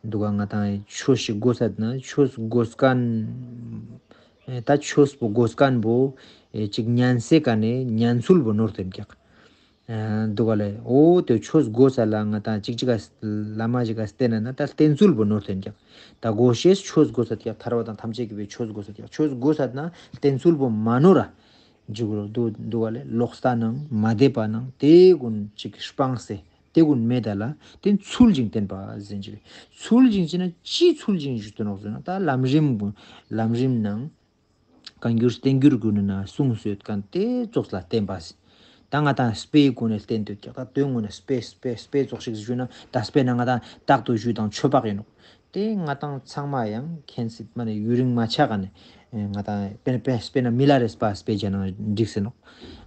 འདུག་ག་ང་ཏང་ཆོས་ཤིག་དགོས་ས་ན་ཆོས་དགོས་ཁན་ད་ཆོས་པོ་དགོས་ཁན་བོ་ཅིག་ཉན་སའི་ཀ་ནེ་ཉན་ཚུལ་བོ་ནོར་བསྟེན་ཀྱག་འདུག་ག་ལེ། འོ་ཏེ་ཆོས་དགོས་ས་ལ་ང་ཏང་ཅིག་ཅིག་ག་བླ་མ་ཞིག་ག་བསྟེན་ན་ན་ད་བསྟེན་ཚུལ་བོ་ནོར་བསྟེན་ཀྱག་ད་དགོས་ཤེས་ཆོས་དགོས་ས་ཀྱག་ཐར་པ་དང་ཐམས་ཅད་མཁྱེན་པའི་ཆོས་དགོས་ས་ཀྱག་ཆོས་དགོས་ས་ན་བསྟེན་ཚུལ་བོ་མ་ནོར་ར་འཇུག་རོགས་འདུག་འདུག་ག་ལེ། ལོག་ལྟ་ནང་མ་དད་པ་ནང་ཏེ་ཀུན་ཅིག་སྤངས་སེ་ཏེ་ཀུན་མེད་ད་ལ་ཏེ་ཚུལ་བཞིན་བསྟེན་པ་ཟེར་ཡིན་ཅིག་ཚུལ་བཞིན་ཅི་ན་ཅི་ཚུལ་བཞིན་ཞུ་དོ་ནོག་ཟེར་ན་ད་ལམ་རིམ་ལམ་རིམ་ནང་བཀའ་འགྱུར་བསྟན་འགྱུར་ཀུན་ནི་ནང་གསུངས་སོད་ཁན་ཏེ་ཙོགས་ལ་བསྟེན་པ་ཟེར། ད་ང་ཏང་དཔེའི་སྒོ་ནེ་བསྟེན་དུག་ཀྱག་ད་དོན་དངོས་ནེ་དཔེ་དཔེ་དཔེ་ཙོགས་ཤིག་ཞུས་ན་ད་དཔེར་ན་ང་ཏང་རྟག་ཏུ་ཞུས་དང་ཆོས་འཕགས་ཡིན་ནོག་ཏེ་ང་ཏང་ཚང་མ་ཡང་མཁྱེན་སྲིད་མ་ནེ་ཡུན་རིང་མ་ཆགས་ཀ་ནེ་ང་ཏང་དཔེར་ན་དཔེར་ན་མི་ལ་རས་པ་དཔེ་བྱས་ན་འགྲིག་ཟེར་ནོག་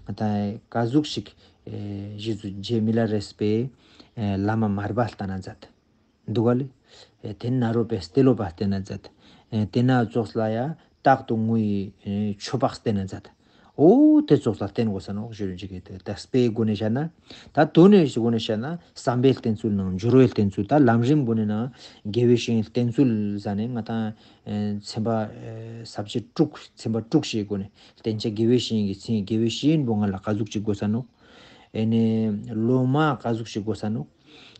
ང་ཏང་ཀ་ཟུག་ཞིག་རྗེ་བཙུན་རྗེ་མི་ལ་རས་པའི་བླ་མ་མར་པ་ལྟ་ན་མཛད། འདུག་ག་ལེ། ཨེ་ཏེ་ནེ་ནཱ་རོ་པའི་སྟེ་ལོ་པ་བསྟེན་ན་མཛད། ཨེ་ཏེ་ནེ་ཙོགས་ལ་ཡ་རྟག་ཏུ་ངུའི་ཨེ་ཆོས་འཕགས་བསྟེན་ན་མཛད། འོ་ཏེ་ཙོགས་ལ་བསྟེན་དགོས་ས་ནོག་ཞུ་རུ་ཅིག་གི་ད་དཔེའི་སྒོ་ནེ་བཤད་ན། ད་དོན་ནི་སྒོ་ནེ་བཤད་ན་བསམ་པའི་བསྟེན་ཚུལ་ནང་སྦྱོར་བའི་བསྟེན་ཚུལ་ད་ལམ་རིམ་སྒོ་ནེ་ན་དགེ་བའི་བཤེས་གཉེན་བསྟེན་ཚུལ་ཟ་ནེ་ང་ཏང་ཨེ་ཚན་པ་ཨེ་ས་བཅད་དྲུག་ཚན་པ་དྲུག་ཞིག་སྒོ་ནེ་བསྟེན་བྱ་དགེ་བའི་བཤེས་གཉེན་གྱི་མཚན་དགེ་བའི་བཤེས་གཉེན་པོ་ང་ལ་ཀ་ཟུག་ཅིག་དགོས་ས་ནོག་ཨེ་ནེ་སློབ་མ་ཀ་ཟུག་ཅིག་དགོས་ས་ནོག་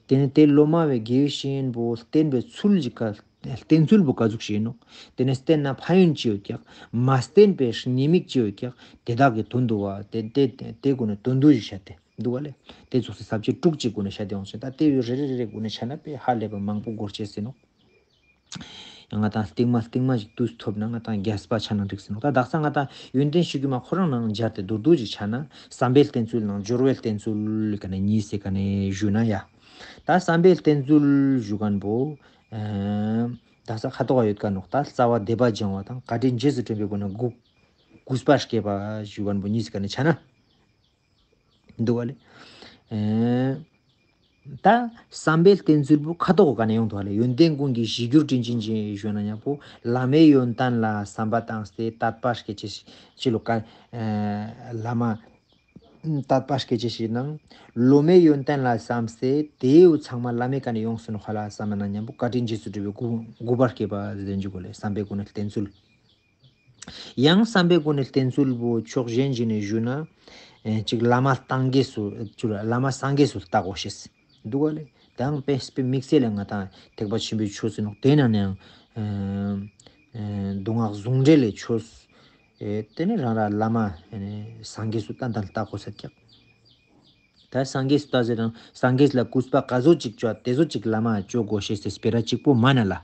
ཏེ་ནེ་ཏེ་སློབ་མ་བའི་དགེ་བའི་བཤེས་གཉེན་པོ་བསྟེན་པའི་ཚུལ་ཅིག་ག་བསྟེན་ཚུལ་པོ་ཀ་ཟུག་ཅིག་ཨིན་ནོག་ཏེ་ནེ་བསྟེན་ན་ཕན་ཡོན་ཅི་ཡོད་ཀྱག་མ་བསྟེན་པའི་ཉེས་དམིགས་ཅི་ཡོད་ཀྱག་ཏེ་དག་གི་དོན་དུ་བ་ཏེ་ཏེ་ཏེ་ཀུན་ནི་དོན་དུ་ཞིག་བཤད་དེ་འདུག་ག་ལེ། ཏེ་ཙོགས་སི་ས་བཅད་དྲུག་ཅིག་ཀུན་ནི་བཤད་དེ་འོང་ཞིང་ད་ཏེ་རེ་རེ་རེ་རེ་ཀུན་ནི་བཤད་ན་དཔེ་ཧ་ལས་པ་མང་པོ་འགོར་ཅེས་ཨིན་ནོག་ང་ཏང་སྟིང་མ་སྟིང་མ་ཞིག་དུས་ཐོབ་ན་ང་ཏང་རྒྱས་པ་ཆ་ན་འགྲིག་སེ་ནོག། ད་དག་ས་ང་ཏང་ཡོན་ཏན་ཤིག་གུ་མ་ཁོ་རང་ནང་སྦྱར་ཏེ་མདོར་བསྡུས་ཤིག་ཆ་ན་བསམ་པའི་བསྟེན་ཚུལ་ནང་སྦྱོར་བའི་བསྟེན་ཚུལ་ཀ་ནེ་གཉིས་སེ་ཀ་ནེ་ཞུ་ན་ཡ། ད་བསམ་པའི་བསྟེན་ཚུལ་ཞུ་མཁན་པོ་ཨ་དག་ས་ཁ་ཐོག་ཡོད་མཁན་ནོག། ད་རྩ་བ་དད་པ་སྦྱང་བ་དང་བཀའ་དྲིན་རྗེས་སུ་དྲན་པའི་སྒོ་ནས་གུས་གུས་པ་བསྐྱེད་པ་ཞུ་མཁན་པོ་གཉིས་སེ་ཀ་ནེ་ཆ་ན། འདུག་ག་ལེ། ཨེ། ད་བསམ་པའི་བསྟེན་ཚུལ་པོ་ཁ་ཐོག་ག་ནེ་ཡོང་འདུག་ག་ལེ། ཡོན་ཏན་ཀུན་གྱི་གཞིར་གྱུར་དྲིན་ཅན་ཞེས་ཞུ་ན་ཡང་པོ་བླ་མའི་ཡོན་ཏན་ལ་བསམ་པ་བཏང་སྟེ་དད་པ་སྐྱེ་ཅེས་ཅི་ལོ་ཀ་ཨེ་བླ་མ་དད་པ་སྐྱེ་ཅེས་ཤིག་ནང་། སློབ་མའི་ཡོན་ཏན་ལ་བསམ་སྟེ་དེའུ་ཚང་མ་བླ་མའི་ཀ་ནེ་ཡོངས་སུ་ནོག་ཧ་ལ་བསམ་ན་ཡང་པོ་བཀའ་དྲིན་རྗེས་སུ་དྲན་པའི་གུས་གུས་པ་བསྐྱེད་པ་ཟེར་འཇུག་གོ་ལེ། བསམ་པའི་སྒོ་ནས་བསྟེན་ཚུལ། ཡང་བསམ་པའི་སྒོ་ནས་བསྟེན་ཚུལ་བོ་ཕྱོགས་གཞན་ཞིག་ནས་ཞུ་ན། ཨེ་གཅིག་བླ་མ་སངས་རྒྱས་སུ་བླ་མ་སངས་རྒྱས་སུ་ལྟ་དགོས་ཤེས་འདུག་ག་ལེ། དང་དཔེ་དམིགས་བསལ་ལ་ང་ཏང་ཐེག་པ་ཆེན་པོའི་ཆོས་ཟེར་ནོག། དེ་ན་ནའང་ཨེ་ཨེ་མདོ་སྔགས་ཟུང་འབྲེལ་ལས་ཆོས་ཨེ་དེ་ནི་རང་རང་བླ་མ་ཨེ་སངས་རྒྱས་སུ་ཏན་ཏན་ལྟ་དགོས་ས་ཀྱག། ད་སངས་རྒྱས་སུ་ལྟ་ཟེར་ན་སངས་རྒྱས་ལ་གུས་པ་ག་ཟུག་ཅིག་ཅོ་དེ་ཟུག་ཅིག་བླ་མ་ཅོ་དགོས་ཤེས་ཟེར་སྤེ་ར་གཅིག་པོ་མ་ན་ལ།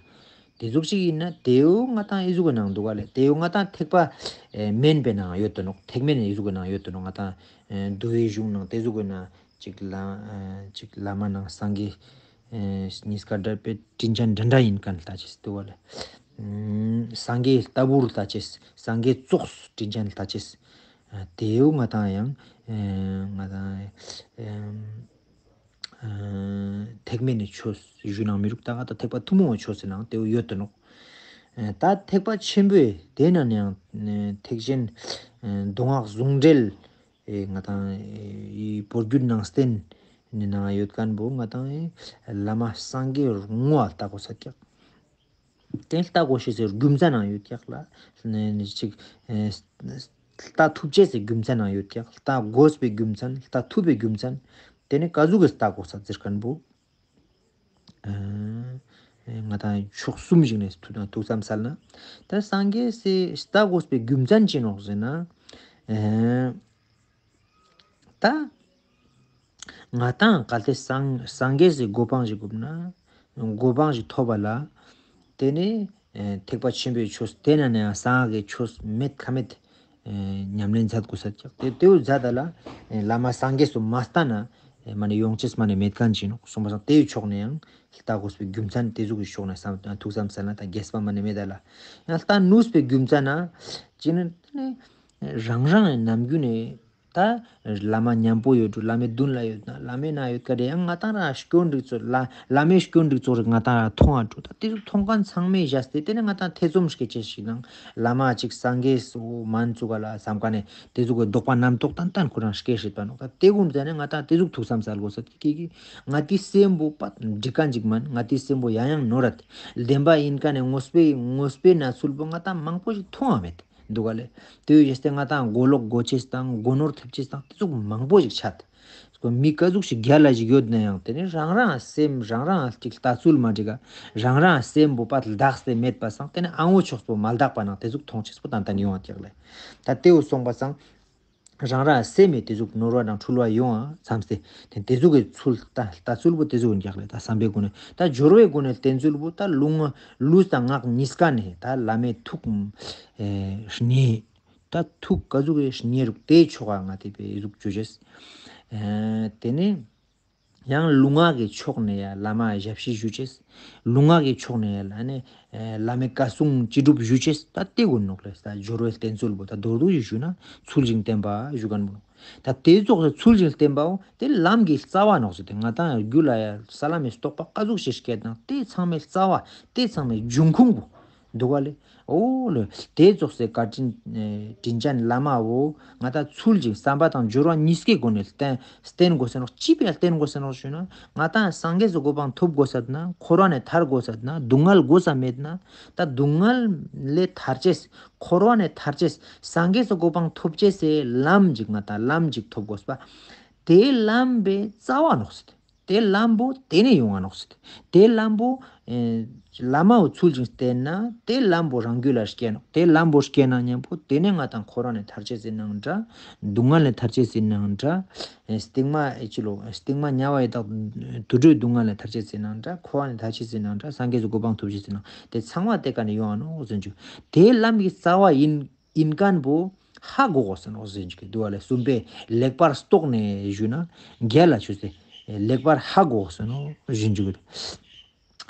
དེ་ཟུག་ཅིག་ཡིན་ན་དེའུ་ང་ཏང་ཨི་ཟུག་གི་ནང་འདུག་ག་ལེ། དེའུ་ང་ཏང་ཐེག་པ་ཨེ་དམན་པའི་ནང་ཡོད་དོ་ནོག། ཐེག་དམན་ཨི་ཟུག་གི་ནང་ཡོད་དོ་ནོག། ང་ཏང་ཨེ་འདུལ་བའི་གཞུང་ནང་དེ་ཟུག་གི་ནང་ཅིག་ལ་ཨེ་ཅིག་བླ་མ་ནང་སངས་རྒྱས་ཨེ་གཉིས་ཀ་འདྲ་དཔེ་དྲིན་ཅན་འདྲ་འདྲ་ཡིན་མཁན་ལྟ་ཅེས་འདུག་ག་ལེ། ཨུམ་སངས་རྒྱས་ལྟ་བུར་ལྟ་ཅེས། སངས་རྒྱས་ཙོགས་དྲིན་ཅན་ལྟ་ཅེས། ཨ་དེའུ་ང་ཏང་ཡང་ཨེ་ང་ཏང་ཨེ་ཐེག་དམན་ནི་ཆོས་ཞུ་ནང་མི་རུག། ད་ང་ཏང་ཐེག་པ་ཐུན་མོང་བའི་ཆོས་ཟེར་ནང་དེའུ་ཡོད་དོ་ནོག། ཨེ་ད་ཐེག་པ་ཆེན་པོའི་དེ་ན་ནའང་ཨེ་ཐེག་ཆེན་ཨེ་མདོ་སྔགས་ཟུང་འབྲེལ་ཨེ་ང་ཏང་ཨེ་བོད་བརྒྱུད་ནང་བསྟན་ནི་ནང་ཡོད་མཁན་པོ་ང་ཏང་ཨེ་བླ་མ་སངས་རྒྱས་ངོ་བོ་ལྟ་དགོས་ས་ཀྱག། དེ་ལྟ་དགོས་ཤེས་སི་རྒྱུ་མཚན་ནང་ཡོད་ཀྱག་ལ། ནི་ཅིག་ཨེ་ལྟ་ཐུབ་ཅེས་སི་རྒྱུ་མཚན་ནང་ཡོད་ཀྱག། ལྟ་དགོས་པའི་རྒྱུ་མཚན། ལྟ་ཐུབ་པའི་རྒྱུ་མཚན། དེ་ནི་ག་ཟུག་གི་ལྟ་དགོས་ས་ཟེར་མཁན་པོ། ཨེ་ང་ཏང་ཕྱོགས་གསུམ་ཞིག་ནས་ཐུགས་ཐུགས་བསམ་གསལ་ན། ད་སངས་རྒྱས་སི་ལྟ་དགོས་པའི་རྒྱུ་མཚན་ཅི་ནོག་ཟེར་ན། ཨེ་ད་ང་ཏང་གལ་ཏེ་སངས་སངས་རྒྱས་སི་གོ་འཕང་ཞིག་དགོས་ན། གོ་འཕང་ཞིག་ཐོབ་པ་ལ། དེ་ནི་ཨེ་ཐེག་པ་ཆེན་པོའི་ཆོས་དེ་ན་ནའང་གསང་སྔགས་ཀྱི་ཆོས་མེད་ཁ་མེད་ཨེ་ཉམས་ལེན་མཛད་དགོས་ས་ཀྱག། དེ་དེའུ་མཛད་ད་ལ་ཨེ་བླ་མ་སངས་རྒྱས་སུ་མ་ལྟ་ན་ཨེ་མ་ནེ་ཡོང་ཅེས་མ་ནེ་མེད་མཁན་ཅིག་ནོག། སོང་པ་སང་དེའི་ཕྱོགས་ནས་ཡང་ལྟ་དགོས་པའི་རྒྱུ་མཚན་དེ་ཟུག་གི་ཕྱོགས་ནས་བསམ་ཐུགས་བསམ་གསལ་ན་ད་རྒྱས་པ་མ་ནེ་མེད་ད་ལ། ཡང་ལྟ་ནུས་པའི་རྒྱུ་མཚན་ན་ཅི་ནི་དེ་ནི་རང་རང་ནམ་རྒྱུན་ནས་ད་བླ་མ་མཉམ་པོ་ཡོད་འགྲོ། བླ་མའི་མདུན་ལ་ཡོད་ན་བླ་མའི་ནང་ཡོད་ཀ་དེ་ཡང་ང་ཏང་རང་སྐྱོན་འགྲིག་ཚོ་ལ་བླ་མའི་སྐྱོན་འགྲིག་ཚོ་རིག་ང་ཏང་རང་མཐོང་ང་འགྲོ། ད་དེ་ཚོ་མཐོང་མཁན་ཚང་མས་བཞག་སྟེ་དེ་ནི་ང་ཏང་ཐེ་ཚོམ་སྐྱེ་ཅེས་ཤིག་ནང་བླ་མ་ཅིག་སངས་རྒྱས་སུ་མན་ཚུགས་ག་ལ་བསམ་མཁན་ནས་དེ་ཚོ་གི་དོགས་པ་རྣམ་རྟོག་ཏན་ཏན་ཁོ་རང་སྐྱེ་སྲིད་པ་ནོག། ད་དེ་ཀུན་ཟེར་ནས་ང་ཏང་དེ་ཚོ་ཐུགས་བསམ་གསལ་དགོས་ས་ཀྱི་ང་ཏི་སེམས་པོ་པ་འགྲིག་མཁན་ཅིག་མན། ང་ཏི་སེམས་པོ་ཡང་ཡང་ནོར་རད་བདེན་པ་ཡིན་མཁན་ནས་ངོས་པོའི་ངོས་པོའི་ན་ཚུལ་པོ་ང་ཏང་མང་པོ་ཞིག་མཐོང་བ་མེད། འདུག་ག་ལེ། དེ་ཡོད་ཅེས་ཏེ་ང་ཏང་མགོ་ལོག་དགོས་ཅེས་དང་མགོ་ནོར་ཐེབས་ཅེས་དང་དེ་ཚོ་མང་པོ་ཞིག་ཆད། མི་ག་ཟུག་ཞིག་རྒྱལ་ལ་ཞིག་ཡོད་ན་ཡང་དེ་ནི་རང་རང་སེམས་རང་རང་ཅིག་ལྟ་ཚུལ་མ་འགྲིག་ག། རང་རང་སེམས་པོ་པ་དག་སྟེ་མེད་པ་སང་དེ་ནི་ཨ་ངོ་ཕྱོགས་པོ་མ་དག་པ་ནང་དེ་ཟུག་མཐོང་ཅེས་པོ་ཏན་ཏན་ཡོང་བ་ཀྱག་ལེ། ད་དེའུ་སོང་པ་སང་རང་རང་སེམས་མེད་དེ་ཟུག་ནོར་བ་དང་འཁྲུལ་བ་ཡོང་ཨ་མཚམས་ཏེ་དེ་དེ་ཟུག་གི་ཚུལ་ལྟ་ལྟ་ཚུལ་པོ་དེ་ཟུག་ཡིན་ཀྱག་ལེ། ད་བསམ་པའི་སྒོ་ནས་ད་སྦྱོར་བའི་སྒོ་ནས་བསྟེན་ཚུལ་པོ་ད་ལུང་ལུས་དང་ངག་གཉིས་ཀ་ནས་ད་བླ་མའི་ཐུགས་ཨེ་ནི། ད་ཐུགས་ག་ཟུག་གི་ཉེ་རུག་དེའི་ཕྱོགས་ང་དེ་བེ་ཟུག་ཅོ་ཅེས། ཨེ་དེ་ནས་ཡང་ལུས་ངག་གི་ཕྱོགས་ནས་ཡང་བླ་མ་ཞབས་ཕྱི་ཞུ་ཅེས། ལུས་ངག་གི་ཕྱོགས་ནས་ཡང་ལ་ནི་ཨེ་བླ་མའི་བཀའ་གསུང་ཅི་སྒྲུབ་ཞུ་ཅེས། ད་དེ་ཀུན་ནོག་ལེ། ད་སྦྱོར་བའི་བསྟེན་ཚུལ་པོ་ད་མདོར་བསྡུས་ཞིག་ཞུ་ན་ཚུལ་བཞིན་བསྟེན་པ་ཞུ་མཁན་པོ་ནོག། ད་དེ་ཙོགས་སེ་ཚུལ་བཞིན་བསྟེན་པའོ་དེ་ལམ་གྱི་རྩ་བ་ནོག་ཟེར་ཏེ་ང་ཏང་རྒྱུད་ལ་ཡང་ས་ལམ་མི་རྟོགས་པ་ག་ཟུག་ཞིག་སྐྱེད་དང་དེ་ཚང་མའི་རྩ་བ་དེ་ཚང་མའི་འབྱུང་ཁུངས་པོ་འདུག་ག་ལེ། འོ་ལེ། དེ་ཙོགས་སེ་བཀའ་དྲིན་ཨེ་དྲིན་ཅན་བླ་མ་བོ་ང་ཏང་ཚུལ་བཞིན་བསམ་པ་དང་སྦྱོར་བ་གཉིས་ཀའི་སྒོ་ནས་བསྟེན་བསྟེན་དགོས་ས་ནོག། ཅི་ཕི་ཡ་བསྟེན་དགོས་ས་ནོག་ཞུ་ན་ང་ཏང་སངས་རྒྱས་སི་གོ་འཕང་ཐོབ་དགོས་ས་ན་འཁོར་བ་ནས་ཐར་དགོས་ས་ན་སྡུག་བསྔལ་དགོས་ས་མེད་ན་ད་སྡུག་བསྔལ་ལས་ཐར་ཅེས་འཁོར་བ་ནས་ཐར་ཅེས་སངས་རྒྱས་སི་གོ་འཕང་ཐོབ་ཅེས་སི་ལམ་ཅིག་ང་ཏང་ལམ་ཅིག་ཐོབ་དགོས་པ། དེ་ལམ་པའི་རྩ་བ་ནོག་ཟེར་ཏེ། དེ་ལམ་པོ་དེ་ནས་ཡོང་ང་ནོག་ཟེར་ཏེ། དེ་ལམ་པོ་ བླ་མའོ་ཚུལ་བཞིན་བསྟེན་ན་དེ་ལམ་པོ་རང་རྒྱུད་ལ་སྐྱེ་ནོག། དེ་ལམ་པོ་སྐྱེ་ན་མཉམ་པོ་དེ་ནས་ང་དང་ཁོ་རང་ནས་ཐར་ཅེས་ཡིན་ནའང་འདྲ། སྡུག་བསྔལ་ནས་ཐར་ཅེས་ཡིན་ནའང་འདྲ། སྟིང་མ་ཨེ་ཅི་ལོ་སྟིང་མ་དམྱལ་བ་ཡི་དྭགས་དུད་འགྲོའི་སྡུག་བསྔལ་ནས་ཐར་ཅེས་ཡིན་ནའང་འདྲ། འཁོར་བ་ནས་ཐར་ཅེས་ཡིན་ནའང་འདྲ། སངས་རྒྱས་སུ་གོ་འཕང་ཐོབ་ཅེས་ཡིན་ནའང་དེ་ཚང་མ་དེ་ཀ་ནས་ཡོང་ང་ནོག་ཟེར་རྒྱུ། དེ་ལམ་གྱི་རྩ་བ་ཡིན་ཡིན་མཁན་པོ་ཧ་གོ་དགོས་ཟེར་ནོག་ཟེར་རྒྱུ་འདུག་བ་ལེ། གསུམ་པས་ལེགས་པར་རྟོགས་ནས་ཞུ་ན་རྒྱལ་ལ་ཆོས་ཟེར། ལེགས་པར་ཧ་གོ་དགོས་ཟེར་ནོག་ཞུ་རྒྱུ།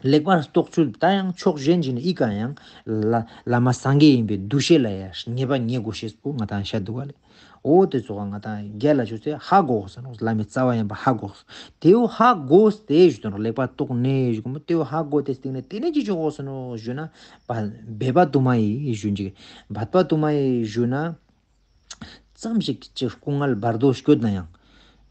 ལེགས་པར་རྟོགས་ཚུལ་ད་ཡང་ཕྱོགས་གཞན་ཞིག་ནས་ཨི་ཀ་ཡང་ལ་བླ་མ་སངས་རྒྱས་ཡིན་པའི་འདུ་ཤེས་ལ་ཡང་ངེས་པ་ངེས་དགོས་ཤེས་པོ་ང་དང་ཤད་འདུག་བ་ལེ། འོ་དེ་ཚོ་ང་དང་རྒྱལ་ལ་ཆོས་ཟེར་ཧ་གོ་ཟེར་ནོག། བླ་མའི་རྩ་བ་ཡིན་པ་ཧ་གོ། དེའོ་ཧ་གོ་སྟེ་ཞུ་དོན་ལེགས་པར་རྟོགས་ནས་ཞུ་གོ་མོ། དེའོ་ཧ་གོ་སྟེ་སྟིང་ནས་དེ་ནས་ཅི་ཆོག་གོ་ཟེར་ནོག་ཞུ་ན། འབད་པ་དུ་མ་ཡིས་ཞུ་འཇིག། འབད་པ་དུ་མ་ཡིས་ཞུ་ན། ཙམ་ཞིག་ཅིག་སྐུ་ངལ་བར་དོ་སྐྱོད་ན་ཡང་།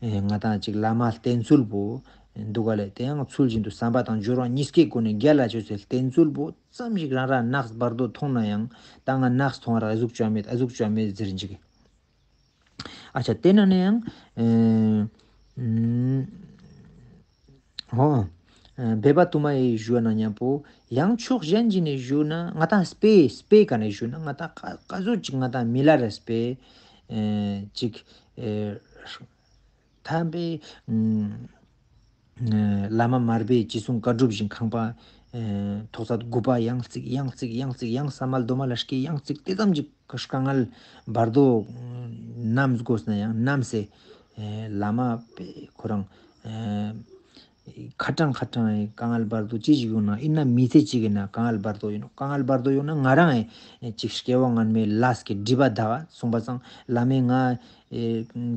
ཨེ་ང་དང་ཅིག་བླ་མ་བསྟེན་ཚུལ་པོ་འདུག་ག་ལེ། དེ་ཡང་ཚུལ་བཞིན་དུ་བསམ་པ་དང་སྦྱོར་བ་གཉིས་ཀའི་སྒོ་ནས་རྒྱལ་ལ་ཆོས་ཟེར་བསྟེན་ཚུལ་པོ་ཙམ་ཞིག་རང་རང་ནགས་བར་དོ་མཐོང་ན་ཡང་ད་ང་ནགས་མཐོང་ར་ཨ་ཟུག་ཅོ་མེད་ཨ་ཟུག་ཅོ་མེད་ཟེར་འཇིག། ཨ་ཆ་དེ་ན་ནས་ཡང་ཨེ་ཧོ། འབད་པ་དུ་མ་ཡིས་ཞུ་ན་མཉམ་པོ་ཡང་ཕྱོགས་གཞན་ཞིག་ནས་ཞུ་ན་ང་དང་དཔེ་དཔེ་ག་ནས་ཞུ་ན་ང་དང་ཀ་ཀ་ཟུག་ཅིག་ང་དང་མི་ལ་རས་པས་ཨེ་ཅིག་ཨེ་ཐམ་པའི་ཨེ་བླ་མ་མར་པའི་ཅི་གསུང་བཀའ་སྒྲུབ་བཞིན་ཁང་པ་ཨེ་ཐོག་ཚད་དགུ་པ་ཡང་རྩིག་ཡང་རྩིག་ཡང་རྩིག་ཡང་ས་མལ་རྡོ་མ་ལ་སྐྱེ་ཡང་རྩིག་དེ་ཙམ་ཅིག་དཀའ་ངལ་བར་དོ་ནམ་དགོས་ན་ཡང་ནམ་སེ་ཨེ་བླ་མ་པས་ཁོ་རང་ཨེ་ཁ་ཏང་ཁ་ཏང་ཨེ་དཀའ་ངལ་བར་དོ་ཅི་ཞིག་ཡོང་ན་ཨིན་ན་མི་ཚེ་གཅིག་ཨིན་ན་དཀའ་ངལ་བར་དོ་ཡོང་ནོག། དཀའ་ངལ་བར་དོ་ཡོང་ན་ང་རང་ཨེ་ཅིག་སྐྱེ་བ་སྔན་མའི་ལས་ཀྱི་སྒྲིབ་པ་དག་གསུངས་པ་སང་བླ་མས་ང་ཨེ་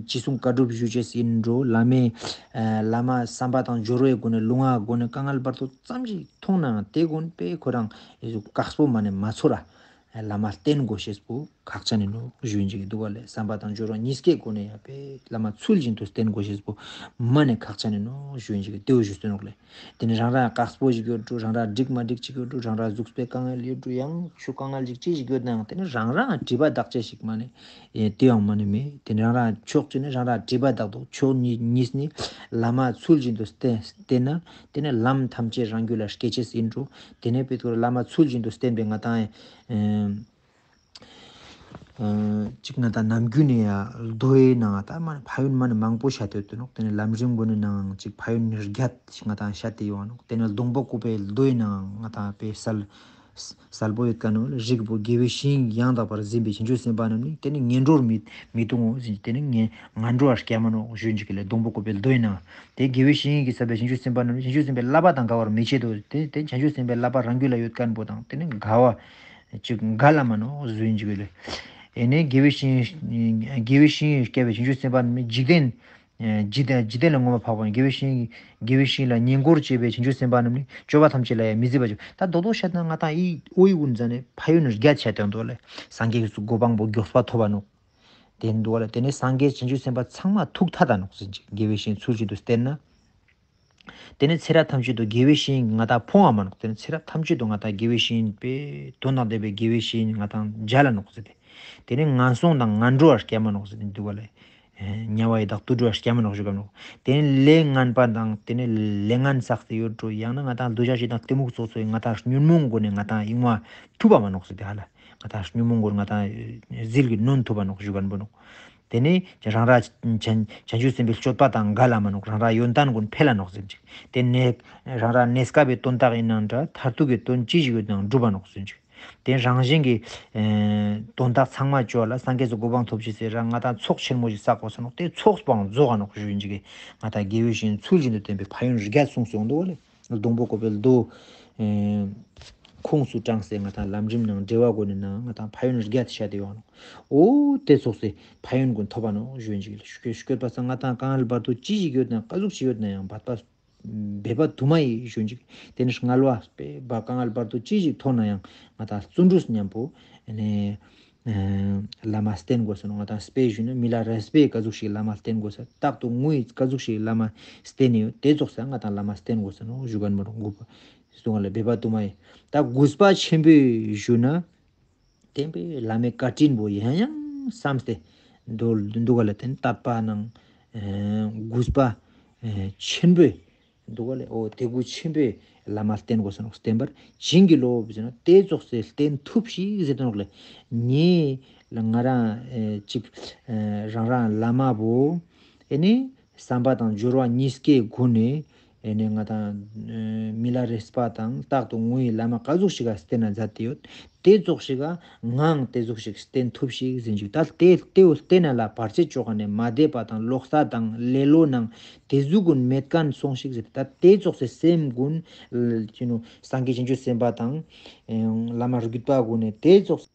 ཅི་གསུང་བཀའ་སྒྲུབ་ཞུ་ཅེས་ཨིན་འགྲོ། བླ་མས་ཨེ་བླ་མ་བསམ་པ་དང་སྦྱོར་བའི་སྒོ་ནས་ལུང་བ་སྒོ་ནས་དཀའ་ངལ་བར་དོ་ཙམ་ཞིག་མཐོང་ནའང་དེ་ཀུན་པས་ཁོ་རང་ཨེ་དཀགས་པོ་མ་ནས་མ་ཚོར་ར། བླ་མ་བསྟེན་དགོས་ཤེས་པོ་ཁག་ཅན་ཨིན་ནོག་ཞུ་ཨིན་ཅིག་འདུག་ག་ལེ། བསམ་པ་དང་སྦྱོར་བ་གཉིས་ཀའི་སྒོ་ནས་ཡང་པས་བླ་མ་ཚུལ་བཞིན་དུ་བསྟེན་དགོས་ཤེས་པོ་མ་ནས་ཁག་ཅན་ཨིན་ནོག་ཞུ་ཨིན་ཅིག་དེའོ་ཞུ་སྟོན་ནོག་ལེ། དེ་ནི་རང་རང་དཀགས་པོ་ཞིག་ཡོད་འགྲོ། རང་རང་འགྲིག་མ་འགྲིག་ཅིག་ཡོད་འགྲོ། རང་རང་གཟུགས་པོའི་དཀའ་ངལ་ཡོད་འགྲོ། ཡང་ཆུ་དཀའ་ངལ་ཅིག་ཅི་ཞིག་ཡོད་ནའང་དེ་ནི་རང་རང་སྒྲིབ་པ་དག་ཅེས་ཤིག་མ་ནས་ཨེ་དེ་ཡང་མ་ནས་མེད། དེ་ནི་རང་རང་ཕྱོགས་གཅིག་ནས་རང་རང་སྒྲིབ་པ་དག་འདུག། ཕྱོགས་གཉིས་གཉིས་ནི་བླ་མ་ཚུལ་བཞིན་དུ་བསྟེན་བསྟེན་ན་དེ་ནི་ལམ་ཐམས་ཅད་རང་རྒྱུད་ལ་སྐྱེ་ཅེས་ཨིན་འགྲོ། དེ་ནས་པའི་ཐོག་བླ་མ་ཚུལ་བཞིན་དུ་བསྟེན་པའི་ང་དང་ཨེ་ཨ་ཅིག་ང་དང་ནམ་རྒྱུན་ནས་ཡ་མདོའི་ནང་ད་མ་ནི་ཕན་ཡོན་མ་ནི་མང་པོ་བཤད་དེ་ཡོད་དེ་ནོག། དེ་ནས་ལམ་རིམ་གོ་ནི་ནང་ཅིག་ཕན་ཡོན་བརྒྱད་ཅིག་ང་དང་བཤད་དེ་ཡོད་ནོག། དེ་ནས་སྡོང་པོ་བཀོད་པའི་མདོའི་ནང་ང་དང་པའི་གསལ་གསལ་པོ་ཡོད་ཀ་ནོག། རིགས་པོ་དགེ་བའི་བཤེས་གཉེན་ཡང་དག་པར་འཛིན་པའི་བྱང་ཆུབ་སེམས་དཔའ་རྣམས་ནི་དེ་ནི་ངན་འགྲོར་མི་མི་ལྟུང་ངོ་ཟེར། དེ་ནི་ངན་ངན་འགྲོ་བར་སྐྱེ་མ་ནོག་ཞུ་ཨིན་ཅིག་ལེ། སྡོང་པོ་བཀོད་པའི་མདོའི་ནང་དེ་དགེ་བའི་བཤེས་གཉེན་གྱིས་བསགས་པའི་བྱང་ཆུབ་སེམས་དཔའ་རྣམས་ནི་བྱང་ཆུབ་སེམས་དཔའི་བསླབ་པ་དང་འགལ་བར་མི་བྱེད་དོ། དེ་དེ་བྱང་ཆུབ་སེམས་དཔའི་བསླབ་པ་རང་རྒྱུད་ལ་ཡོད་མཁན་པོ་དང་དེ་ནི་འགལ་བ་ཅིག་འགལ་ལ་མ་ནོག་ཟུན་ཅིག་ལེ། ཨེ་ནས་དགེ་བའི་བཤེས་དགེ་བའི་བཤེས་གཉེན་སྐྱེ་བའི་བྱང་ཆུབ་སེམས་དཔའ་རྣམས་འཇིག་རྟེན་ཨེ་འཇིག་རྟེན་འཇིག་རྟེན་ལས་མངོན་པར་འཕགས་པ་དགེ་བའི་བཤེས་དགེ་བའི་བཤེས་ལ་བསྙེན་བཀུར་བྱེད་པའི་བྱང་ཆུབ་སེམས་དཔའ་རྣམས་ནི་སྤྱོད་པ་ཐམས་ཅད་ལ་ཡང་མི་བརྫི་བར་བྱེད། ད་རྡོག་རྡོག་བཤད་ན་ང་དང་ཨི་འོ་ཡི་ཀུན་ཟ་ནས་ཕན་ཡོན་བརྒྱད་བཤད་དོན་དོ་ལེ། སངས་རྒྱས་སུ་གོ་འཕང་པོ་མགྱོགས་པ་ཐོབ་པ་ནོག། དེ་འདུག་ལེ། དེ་ནས་སངས་རྒྱས་བྱང་ཆུབ་སེམས་དཔའ་ཚང་མ་ཐུགས་ཐད་ད་ནོག་ཟེར་ཅིག། དགེ་བའི་བཤེས་ཚུལ་བཞིན་དུ་བསྟེན་ན། དེ་ནས་ཚེ་རབས་ཐམས་ཅད་དུ་དགེ་བའི་བཤེས་ང་དང་ཕོངས་པ་མ་ནོག། དེ་ནས་ཚེ་རབས་ཐམས་ཅད་དུ་ང་དང་དགེ་བའི་བཤེས་པས་དོན་དང་ལྡན་པའི་དགེ་བའི་བཤེས་ང་དང་མཇལ་ལ་ནོག་ཟེར་ཏེ། དེ་ནས་ངན་སོང་དང་ངན་འགྲོ་བར་སྐྱེ་མ་ནོག་ཟེར་ཏེ་འདུག་ག་ལེ། དམྱལ་བ་ཡི་དྭགས་དུད་འགྲོ་བར་སྐྱེ་མ་ནོག་ཞུ་ག་ནོག། དེ་ནས་ལས་ངན་པ་དང་དེ་ནས་ལས་ངན་བསགས་ཏེ་ཡོད་འགྲོ། ཡང་ན་ང་དང་གདུལ་བྱ་ཞིག་དང་གཏི་མུག་ཙོགས་ཙོགས་ང་དང་ཉོན་མོངས་སྒོ་ནས་ང་དང་ཡིད་མ་ཐུབ་པ་མ་ནོག་ཟེར་ཏེ་ཧ་ལ། ང་དང་ཉོན་མོངས་སྒོ་ནས་ང་དང་ཟིལ་གྱིས་གནོན་ཐུབ་པ་ནོག་ཞུ་ག་ནོག། དེ་ནས་རང་ར་བྱང་བྱང་ཆུབ་སེམས་དཔའི་སྤྱོད་པ་དང་འགལ་ལ་མ་ནོག། རང་ར་ཡོན་ཏན་ཀུན་འཕེལ་ལ་ནོག་ཟེར་ཅིག། དེ་ནས་རང་ར་གནས་སྐབས་པའི་དོན་དག་ཡིན་ནའང་འདྲ་མཐར་ཐུག་གི་དོན་ཅི་ཞིག་ཡོད་ནའང་འགྲུབ་པ་ནོག་ཟེར་ཅིག། དེ་རང་བཞིན་གྱི་ཨེ་དོན་དག་ཚང་མ་ཅོ་ལ་སངས་རྒྱས་སུ་གོ་འཕང་ཐོབ་ཅེས་ཟེར་ར་ང་དང་ཚོགས་ཆེན་མོ་ཞིག་བསགས་དགོས་ས་ནོག། དེ་ཚོགས་པའང་རྫོགས་ཀ་ནོག་ཞུ་ཡིན་ཅིག་གི། ང་དང་དགེ་བའི་བཤེས་ཚུལ་བཞིན་དུ་བསྟེན་པའི་ཕན་ཡོན་བརྒྱད་གསུངས་སོང་འདུག་ལེ། སྡོང་པོ་བཀོད་པའི་མདོ་ཨེ་ཁུངས་སུ་དྲངས་སེ་ང་དང་ལམ་རིམ་ནང་འགྲེལ་བ་སྒོ་ནས་ནང་ང་དང་ཕན་ཡོན་བརྒྱད་བཤད་དེ་ཡོང་ནོག། འོ་དེ་ཚོགས་སེ་ཕན་ཡོན་ཀུན་ཐོབ་པ་ནོག་ཞུ་ཡིན་ཅིག་ལེ། ཤུ་ཤུ་སྐྱོད་པ་སང་ང་དང་དཀའ་ངལ་བར་དོ་ཅི་ཞིག་ཡོད་ན་ཀ་ཟུག་ཅིག་ཡོད་ན་ཡང་འབད་པ་འབད་པ་དུ་མ་ཡིས་ཞུ་ཡིན་ཅིག། དེ་ནས་དམྱལ་བ་དཔེ་བ་དཀའ་ངལ་བར་དོ་ཅི་ཞིག་ཐོན་ན་ཡང་ང་དང་བརྩོན་འགྲུས་མཉམ་པོ་ནས་ཨེ་བླ་མ་བསྟེན་དགོས་ས་ནོག། ང་དང་དཔེ་ཞུས་ན་མི་ལ་རས་པས་ཀ་ཟུག་ཞིག་བླ་མ་བསྟེན་དགོས་ས། རྟག་ཏུ་ངུ་ཡིས་ཀ་ཟུག་ཞིག་བླ་མ་བསྟེན་ཡོད་དེ་ཙོགས་སེ་ང་དང་བླ་མ་བསྟེན་དགོས་ས་ནོག་ཞུ་ག་ནོག། དགུ་པ་སོང་ལ་འབད་པ་དུ་མ་ཡིས། ད་དགུ་པ་ཆེན་པོའི་ཞུ་ན་བསྟན་པའི་བླ་མའི་བཀའ་དྲིན་པོ་ཡང་ཡང་བསམ་སྟེ་འདུག་ག་ལེ། དེ་ནས་དད་པ་ནང་ཨེ་དགུ་པ་ཨེ་ཆེན་པོའི་ འདུག་ག་ལེ། འོ་དེ་གུ་ཆེན་པོའི་བླ་མ་བསྟེན་དགོས་ས་ནོག། བསྟེན་པར་བྱིན་གྱིས་རློབས་ཟེར་ན་དེ་ཙོགས་སེ་བསྟེན་ཐུབ་ཤིག་ཟེར་དོ་ནོག་ལེ། ངས་ལ་ང་རང་ཨེ་ཅིག་ཨེ་རང་རང་བླ་མ་བོ་ཨེ་ནི་བསམ་པ་དང་སྦྱོར་བ་གཉིས་ཀའི་སྒོ་ནས་ཨེ་ནི་ང་དང་ཨེ་མི་ལ་རས་པ་དང་རྟག་ཏུ་ངུའི་བླ་མ་ག་ཟུག་ཞིག་ག་བསྟེན་ན་མཛད་དེ་ཡོད། དེ་ཙོགས་ཤིག་ག་ངའང་དེ་ཟུག་ཞིག་བསྟེན་ཐུབ་ཤིག་ཟེར་ཞིག། ད་དེ་དེ་བོ་བསྟེན་ན་ལ་བར་ཆད་ཅོ་ག་ནས་མ་བསྡད་པ་དང་ལོག་ས་དང་ལེ་ལོ་ནང་དེ་ཟུག་གུན་མེད་མཁན་སོང་ཤིག་ཟེར། ད་དེ་ཙོགས་སེ་སེམས་གུན་ཨེ་ཅི་ནོ་སངས་རྒྱས་བྱང་ཆུབ་སེམས་དཔའ་དང་ཨེ་བླ་མ་རིགས་རྒྱུད་པ་གུན་ནས་དེ་ཙོགས་